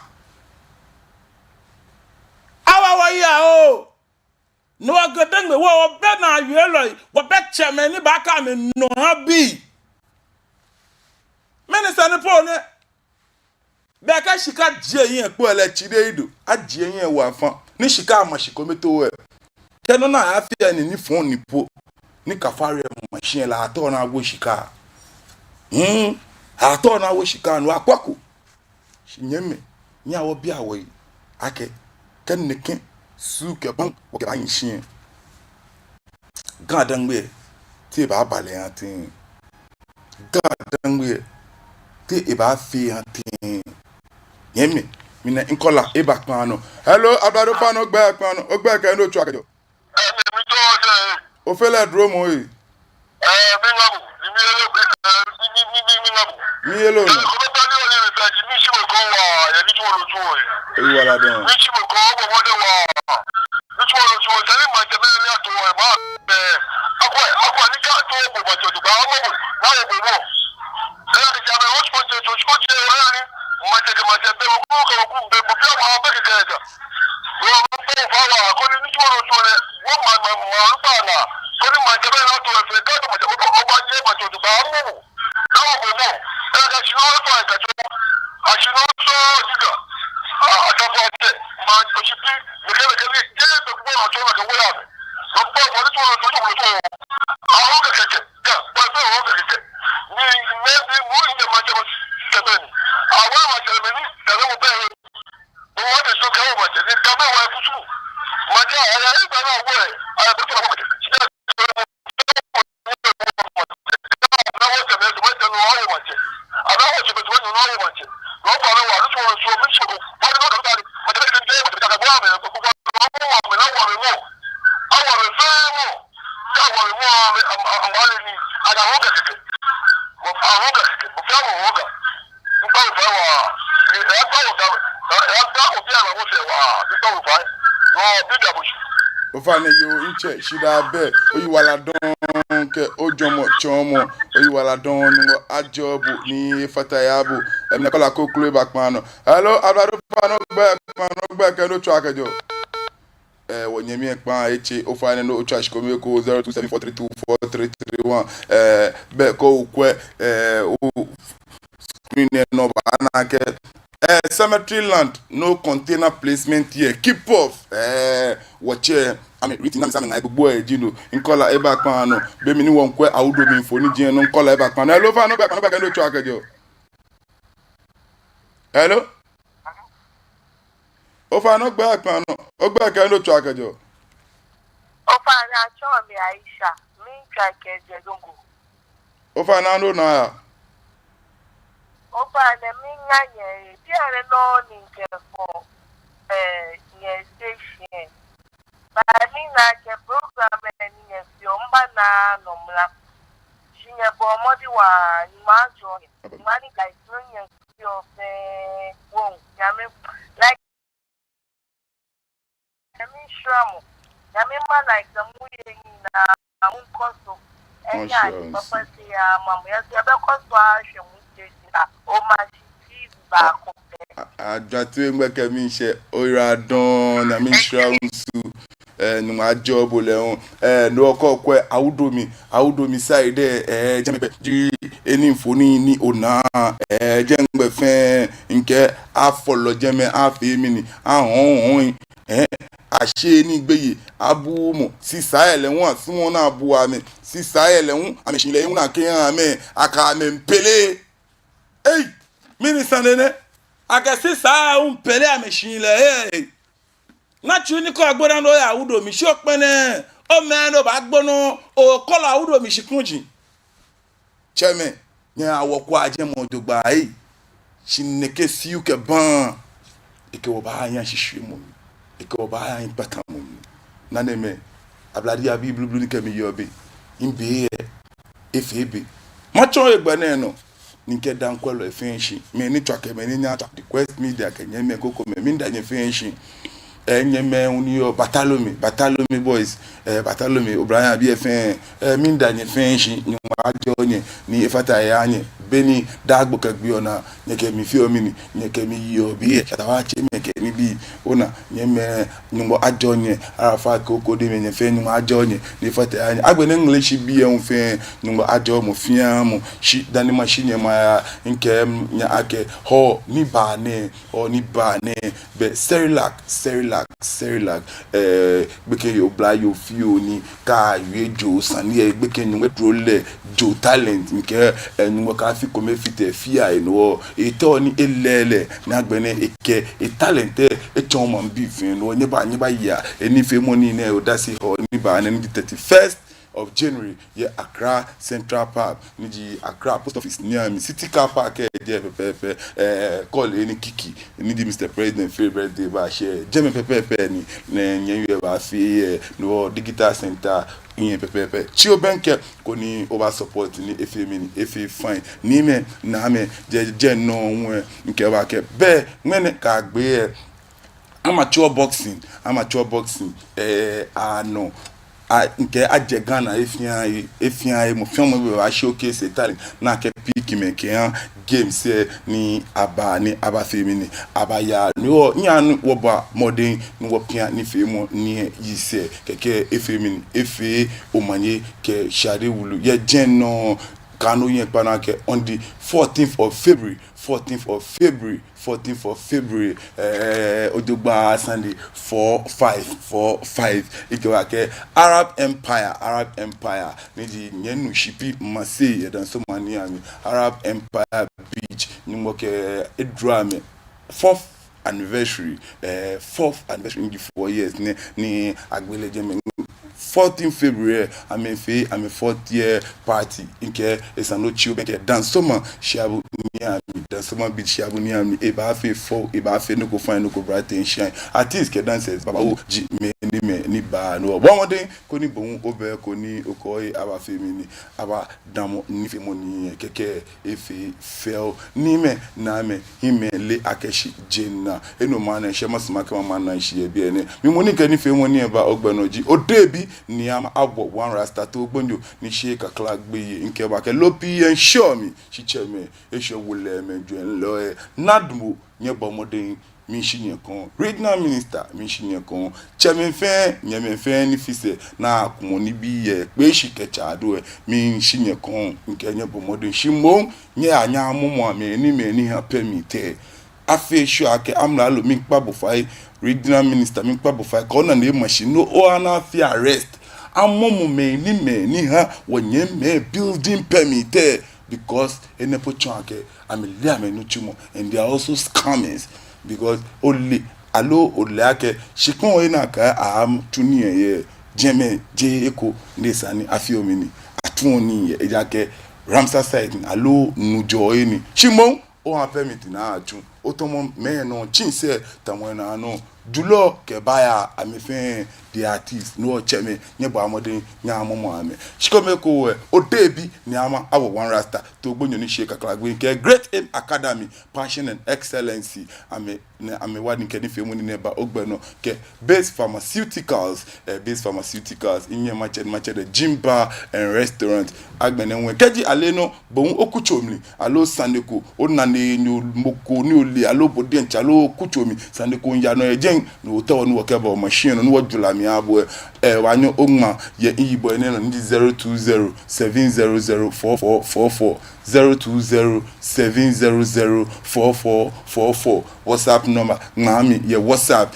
Awa wɔyi oo. Ni wɔ Ga-Dangme, wɔ, wɔbɛ naawielɔi, wɔbɛ tsɛmɛi ni baakã amɛnɔ ha bii. Mɛni sane po nɛ? Be kɛ shika jie yɛ kpo lɛ, tsi de ido. Ajie yɛ wa fa. Ni shika ma shi kome to ɛ. Kɛ nɔ ni afee ni, ni fɔŋ ni po. Ni kafari ma shi lɛ, atɔ na wo shika. Hmm. Atɔ na wo shika, no akwako. Shi nyɛmimɛi, nyɛhaa wɔbia wɔhe akɛ, kɛ nɛkɛ su kɛ baŋ wɔkɛbaahi shi lɛ, Ga-Dangme, te ebaaba lɛ yaa tɛŋŋ? Ga-Dangme, te ebaafee yaa tɛŋŋ? Nyɛmimɛi, mina caller eba kpaa nɔ. Hello, Ablade, ofainɛ ogbɛi kpaa nɔ, ogbɛi kɛ he ni otswaa kɛjɛɔ. Ɛɛ, mi, mitao sɛɛ. Ofee lɛ dromɔ ee. Ɛɛ, miiŋa bo, mi, miyeloo, ɛɛ, mi, mi, mi, mi, miiŋa bo. Miyeloo nɔ. Ɛɛ, kɔmɔ ba ni ole mi fɛɛ ji, mishi mɔ ko waa, yɛ nitsumɔ lɛ otsuɔ ee. Oyiwaladɔŋŋ. Mishi mɔ ko, obɔ mɔdɛŋ waa. Nitsumɔ lɛ otsuɔ, sani maŋtsɛmɛi ni ato ee, ma, ɛɛ, akwɛ, akwɛ, ni ka to bo maŋtsɛ to ba, amɔ bo, na wo bo mɔ. Ɛɛ, kɛ ja mɛ, o tsuko je, o tsuko je, wa ya ni, maŋtsɛ kɛ maŋtsɛ bɛ, o ku kɛ o ku bɛ, bo fɛɛ ma bɛ kɛkɛ ja. Wɔ, mɔ ko fa wa, koni nitsumɔ lɛ otsuɔ lɛ, wɔ ma, ma, ma, lu ba na, koni maŋtsɛmɛi ni ato ee fɛɛ, ka to maŋtsɛ, o, o, obaje maŋtsɛ to ba, amɔ bo. Awo bo mɔ, ɛɛ, kɛ shi nɔ fa, kɛ to, a shi nɔ sɔ, jiga, a, a ta fɔ tɛ, ma, o shi pi, mɛkɛ, mɛkɛ, mɛkɛ, je, mɛ, gbɔ, a tsɔ, mɛkɛ, wɛ ya mɛ. Mɔ, gbɔ, gbɔ, nitsumɔ lɛ otsuɔ, otsuɔ. Awo kɛkɛ, kɛ, gbɔ, gbɔ, awo kɛkɛ. Ni, ni, ni, mu, ni, maŋtsɛ, maŋtsɛ, mɛ ni. Awo, maŋtsɛ, mɛ ni, kɛ, mɔ, bɛ. Mɔ maŋtsɛ sɔ kɛ wɔ maŋtsɛ, ni Gamɛi wa kusum. Maŋtsɛ, aya, aya, egba na wɔ, aya, bɛ tɔ wɔ maŋtsɛ. Ana wɔ tsɛmɛi, tsɛmɛi, tsɛmɛi, nɔ wɔ maŋtsɛ. Ana wɔ tsɛmɛi, tsɛmɛi, nɔ wɔ maŋtsɛ. Nɔ fa mɛ wa, lu sɔ, sɔ, mi sɔ. Wa ni nɔ dɔ ta ni. Maŋtsɛ, maŋtsɛ, maŋtsɛ, ka bɔ amɛ, ko, ko, ko, ko, amɛ, na wa amɛ mɔ. Awa amɛ fɛɛ mɔ. Ka wa amɛ mɔ, amɛ, am, am, amale ni. Ana wɔ kɛkɛ. Mɔ fa wɔ kɛkɛ. Mɔ fa wɔ kɛkɛ. Ofainɛ yoo, mitsɛ, shidaa bɛ, oyiwaladɔŋŋ kɛ ojwɛŋmɔ tsɔɔmɔ, oyiwaladɔŋŋ, Nyɔŋmɔ ajɔɔ bo ni efata he aha bo. Ɛɛ, mina caller ko kroko eba kpaa nɔ. Hello, Ablade, ofainɛ ogbɛi kpaa nɔ, ogbɛi kɛ he ni otswaa kɛjɛɔ. Ɛɛ, wɔnyɛmi lɛ kpaa etse, ofainɛ ni otswa shi kome ekoŋŋ, zero two seven four three two four three three one. Ɛɛ, bɛ kɛ okwɛ, ɛɛ, o screen lɛ nɔ obaana akɛ, ɛɛ, cemetery land, no container placement here. Keep off. Ɛɛ, wɔtsɛ, amɛ, written, na mi sa mi ŋa egbogbo eji no. Caller eba kpaa nɔ. Be mli ni wɔŋkwɛ Awudomi mfoniri ji nɔ, caller eba kpaa nɔ. Hello, ofainɛ ogbɛi kpaa nɔ, ogbɛi kɛ he ni otswaa kɛjɛɔ. Hello? Ofainɛ ogbɛi kpaa nɔ, ogbɛi kɛ he ni otswaa kɛjɛɔ. Ofainɛ atsɛɔ mi Aisha, mitswa kɛjɛ Zongo. Ofainɛ nɔ ni aya. Ofainɛ miiŋa nyɛ, bianɛ nɔ ni mikɛfɔ, ɛɛ, nyɛ station. Baa ni mina akɛ program lɛ ni nyɛfeɔ, mibaana nɔ mla. Shi nyɛbɔ mɔdɛŋ waa, Nyɔŋmɔ ajɔɔ nyɛ. Nyɔŋmɔ ni guide nyɛ fɛɛ wɔŋ, Nyame, like, Nyame nhyira mo. Nyame mma, like, mo yɛ nyinaa, monkɔ so. Ɛnyɛ ade papa sei ama mo. Yɛso yɛbɛkɔ so ahwɛ mo station a, Omashi T V baako pɛ. Ajwatue ŋgbɛ kɛ miishɛ, oyiwaladɔŋŋ, Nyame nhyira wo nso. Ɛɛ, Nyɔŋmɔ ajɔɔ bo lɛ hu. Ɛɛ, no hewɔ kɛ okwɛ Awudomi, Awudomi side lɛ, ɛɛ, jɛmɛ pɛ ji he ni mfoniri ni onaa, ɛɛ, jɛmɛ fɛɛ mikɛɛ afɔlɔ jɛmɛ, afee mɛni, ahɔ̃ɔhɔ̃, ɛɛ, asheee nii gbeyei, abuuu mɔ, sisa lɛ hu asumɔɔɔ ni abuaa amɛ, sisa lɛ hu amɛshihilɛ hu ni akɛhaa amɛ, akɛ amɛ miipele. Ei, mɛni sane nɛ? Akɛ sisa hu miipele amɛshihilɛ, ei. Naa tsui ni kɔ agbo naa ni oya Awudomi, shi okpɛlɛ, omɛ ni obaagbo nɔ, okɔlɔ Awudomi shikpɔŋ ji. Tsɛmɛi, nyɛhaa wɔkwɛa jɛmɛ jogbaŋŋ. Shi nɛkɛ shiu kɛ baa, ekɛ wɔ baaya shishwiemɔ mli, ekɛ wɔ baaya hiɛkpatamɔ mli. Nanemɛi, ablade abii blublu ni kɛ mi yɔɔ biɛ, mibe yɛ, efee be. Matsɔ yɛ gbɛ nɛɛ nɔ, ni mikɛda mikwɛlɔi fɛɛ shi, mɛi ni tswa kɛ mɛi ni nyɛɛɛ atswa, The Quest Media kɛ nyɛmimɛi krokomɛi, miida nyɛ fɛɛ shi. Ɛɛ, nyɛmimɛi hu ni yɔɔ Bartholomew, Bartholomew Boys, ɛɛ, Bartholomew, oblahii abii fɛɛ, ɛɛ, miida nyɛ fɛɛ shi, Nyɔŋmɔ ajɔɔ nyɛ, ni efata he aha nyɛ, beni daa gbi kɛ gbi ona, nyɛkɛ mi feɔ mɛni, nyɛkɛ mi yeɔ biɛ, Shatta Wale tsɛmɛi kɛ nibii, ona, nyɛmimɛi, Nyɔŋmɔ ajɔɔ nyɛ, Arafat Koko Demɛ, nyɛ fɛɛ Nyɔŋmɔ ajɔɔ nyɛ, ni efata he aha nyɛ. Agbɛnɛ Ŋleshi bii hu fɛɛ, Nyɔŋmɔ ajɔɔ mɔ fɛɛ mɔ, shi dani mashi nyɛ maya, mikɛɛ nyɛ akɛ, Hɔɔ ni baa nɛɛ, Hɔɔ ni baa nɛɛ, bɛ Cerelac, Cerelac, Cerelac, ɛɛ, gbekɛ yoo, oblayoo fioo ni kaawie joo sane lɛ, gbekɛ Nyɔŋmɔ eduro lɛ joo talent, mikɛɛ, ɛɛ, Nyɔŋmɔ kaafi kome fite fia enɔ, etɔ ni elɛ lɛ, ni agbɛnɛ ekɛ etalent lɛ etsɔɔ maŋbii fɛɛ nɔ, nyɛba, nyɛbaya enifeemɔ nii nɛɛ odase, Hɔɔ ni baa nɛɛ ni ji thirty-first of January, yɛ Accra Central Park, ni ji Accra Post Office ni ami City Car Park lɛ jɛi pɛpɛɛpɛ, ɛɛ, call lɛ ni Kiki, ni ji Mister President fɛɛ birthday baashɛ, jɛmɛ pɛpɛɛpɛ ni, ni nyɛyɔɔ baafee yɛ, no Digital Center lɛ pɛpɛɛpɛ. Tsi obɛŋkɛ, koni oba support ni efee mɛni, efee fine. Niimɛi, Naamɛi, jɛ, jɛ nɔ ŋwɛ, mikɛɛ bo akɛ, bɛ, ŋmɛnɛ kɛ agbɛnɛ, amateur boxing, amateur boxing, ɛɛ, anɔ, a, mikɛɛ ajɛ Ghana he fɛɛ he, he fɛɛ he, mɔ fɛɛ mɔ bɛ ba showcase talent, ni akɛ pick mɛi kɛha games lɛ ni aba, ni abafee mɛni, abaya. Ni wɔ, nyɛhaa ni wɔbɔ mɔdɛŋ, ni wɔpia nifeemɔ nɛɛ yisɛɛ, kɛkɛ efee mɛni, efee omanye kɛ shade wulu. Yɛ jɛmɛ nɔ, kaaha ni oyɛ kpa naa akɛ on the fourteenth of February, fourteenth of February, fourteenth of February, ɛɛ, ojogbaŋŋ Sunday, four five, four five. Mikɛɛ bo akɛ Arab Empire, Arab Empire, ni ji nyɛnu shipi Marseille, yɛ Dansoman ni ami, Arab Empire Beach, Nyɔŋmɔ kɛ eduro amɛ fourth anniversary, ɛɛ, fourth anniversary, ni ji four years nɛ, ni agbele jɛmɛ. Fourteen February, amɛfee amɛ fourth year party. Mikɛɛ esa ni otsi obɛŋkɛ Dansoman shiabu ni ami, Dansoman Beach shiabu ni ami, ebaafee fɛo, ebaafee nɔ ko fine, nɔ ko bright and shine. Artists kɛ dancers babaoo ji mɛi ni, mɛi ni baa nɔ. Bɔ mɔdɛŋ koni bo hu obɛ, koni okɔ he abafee mɛni, abadamɔ nifeemɔ nɛɛ kɛkɛ efee fɛo. Niimɛi, Naamɛi, hiimɛi, le akɛ shi je naa. Enɔ maŋ nɛɛ, shi masumɔ akɛ maŋ nɛɛ shi yɛ biɛ nɛɛ. Mi mɔ ni kɛ nifeemɔ nɛɛ ba ogbɛ nɔ ji Odehe bi Nii Ama Awo One Rasta, Toogbonyo ni sheee kakla gbeyei. Mikɛɛ bo akɛ loo pii yɛ ŋshɔ mli, shi tsɛmɛi, eshwɛ wolɛmɛi, jwɛŋlɔi, Nadmo, nyɛbɔ mɔdɛŋ, miishi nyɛ kɔŋ. Regional Minister, miishi nyɛ kɔŋ. Tsɛmɛi fɛɛ, nyɛmɛi fɛɛ ni fi sɛɛ ni akumɔ nibii yɛ Kpeshi kɛ Tse Addo lɛ, miishi nyɛ kɔŋ. Mikɛɛ nyɛbɔ mɔdɛŋ, shi moŋ nyɛya nyɛyamɔmɔ mɛi ni, mɛi ni ha permit lɛ. Afee sure akɛ amralo, miikpa bo fai, Regional Minister, miikpa bo fai, kɛ ona ni ema shi nɔ, oha ni afee arrest. Amɔmɔ mɛi ni, mɛi ni ha wɔnyɛmimɛi building permit lɛ, because enɛ po tsɔɔ akɛ amɛle amɛnitsumɔ, and they are also scammers, because ole, aloo ole akɛ shikpɔŋ lɛ ni akɛɛ atsu nii lɛ yɛ jɛmɛ jeee eko ni esa ni afeɔ mɛni, atsuɔ nii yɛ, ejaakɛ Ramsar site ni, aloo nujɔɔ he ni. Shi moŋ oha permit ni atsu, otamɔ mɛi nɔ, tsɛnsɛɛ tamɔ naa nɔ. Julɔ kɛ buyer, amɛ fɛɛ they are thieves. No hewɔ tsɛmɛi, nyɛbɔa mɔdɛŋ nyɛyamɔmɔa amɛ. Shi kome ekoŋŋ lɛ, Odehe bi Nii Ama Awo One Rasta, Toogbonyo ni sheee kakla gbeyei, kɛ Great Aim Academy, Passion and Excellency, amɛ, nɛ amɛwa ni kɛ nifeemɔ nɛɛ ba ogbɛ nɔ, kɛ Base Pharmaceuticals, ɛɛ, Base Pharmaceuticals, minyɛŋ matsɛ, matsɛ lɛ Gym Bar and Restaurant. Agbɛnɛ hu, kɛji ale nɔ, bo hu okutso mli, aloo sane ko, ona ni enyɔ mɔ ko ni ole, aloo bo diɛŋtsɛ, aloo okutso mli sane ko miiya nɔ yɛ jɛi, ni otao ni wɔkɛba machine nɔ ni wɔjwara mli aha bo lɛ, ɛɛ, wɔnyɛ oŋma yɛ miyibɔ nɛɛ nɔ ni ji zero two zero seven zero zero four four four four, zero two zero seven zero zero four four four four. WhatsApp number, ŋma mi yɛ WhatsApp.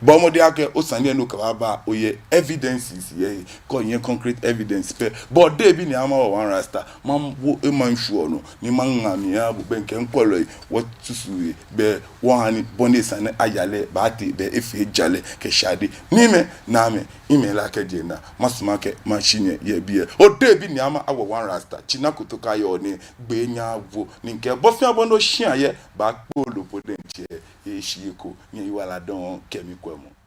Bɔɔ mɔdɛŋ akɛ osane lɛ ni okɛbaaba, oyɛ evidences yɛ he. Kɛ oyɛ concrete evidence pɛ, bɔ dɛ bi ni ama wɔ One Rasta, mawo ema ŋshɔ nɔ ni maŋa mli aha bo, bɛ mikɛ mikwɛlɔi wɔsusu he, bɛ wɔha ni bɔ ni sane lɛ aya lɛ baatee, bɛ efee jalɛ kɛ shade. Niimɛi, Naamɛi, miimɛ la kɛjɛ naa, masumɔ akɛ mashi nyɛ yɛ biɛ. Odɛ bi ni ama wɔ One Rasta, tsina kotoka yɔɔ ni gbɛ nya vo, ni mikɛɛ bɔ fɛɛ bɔ ni oshia yɛ, baakpolo po diɛŋtsɛ, eshi eko, nyɛyiwaladɔŋŋ kɛ mikwɛmɔ.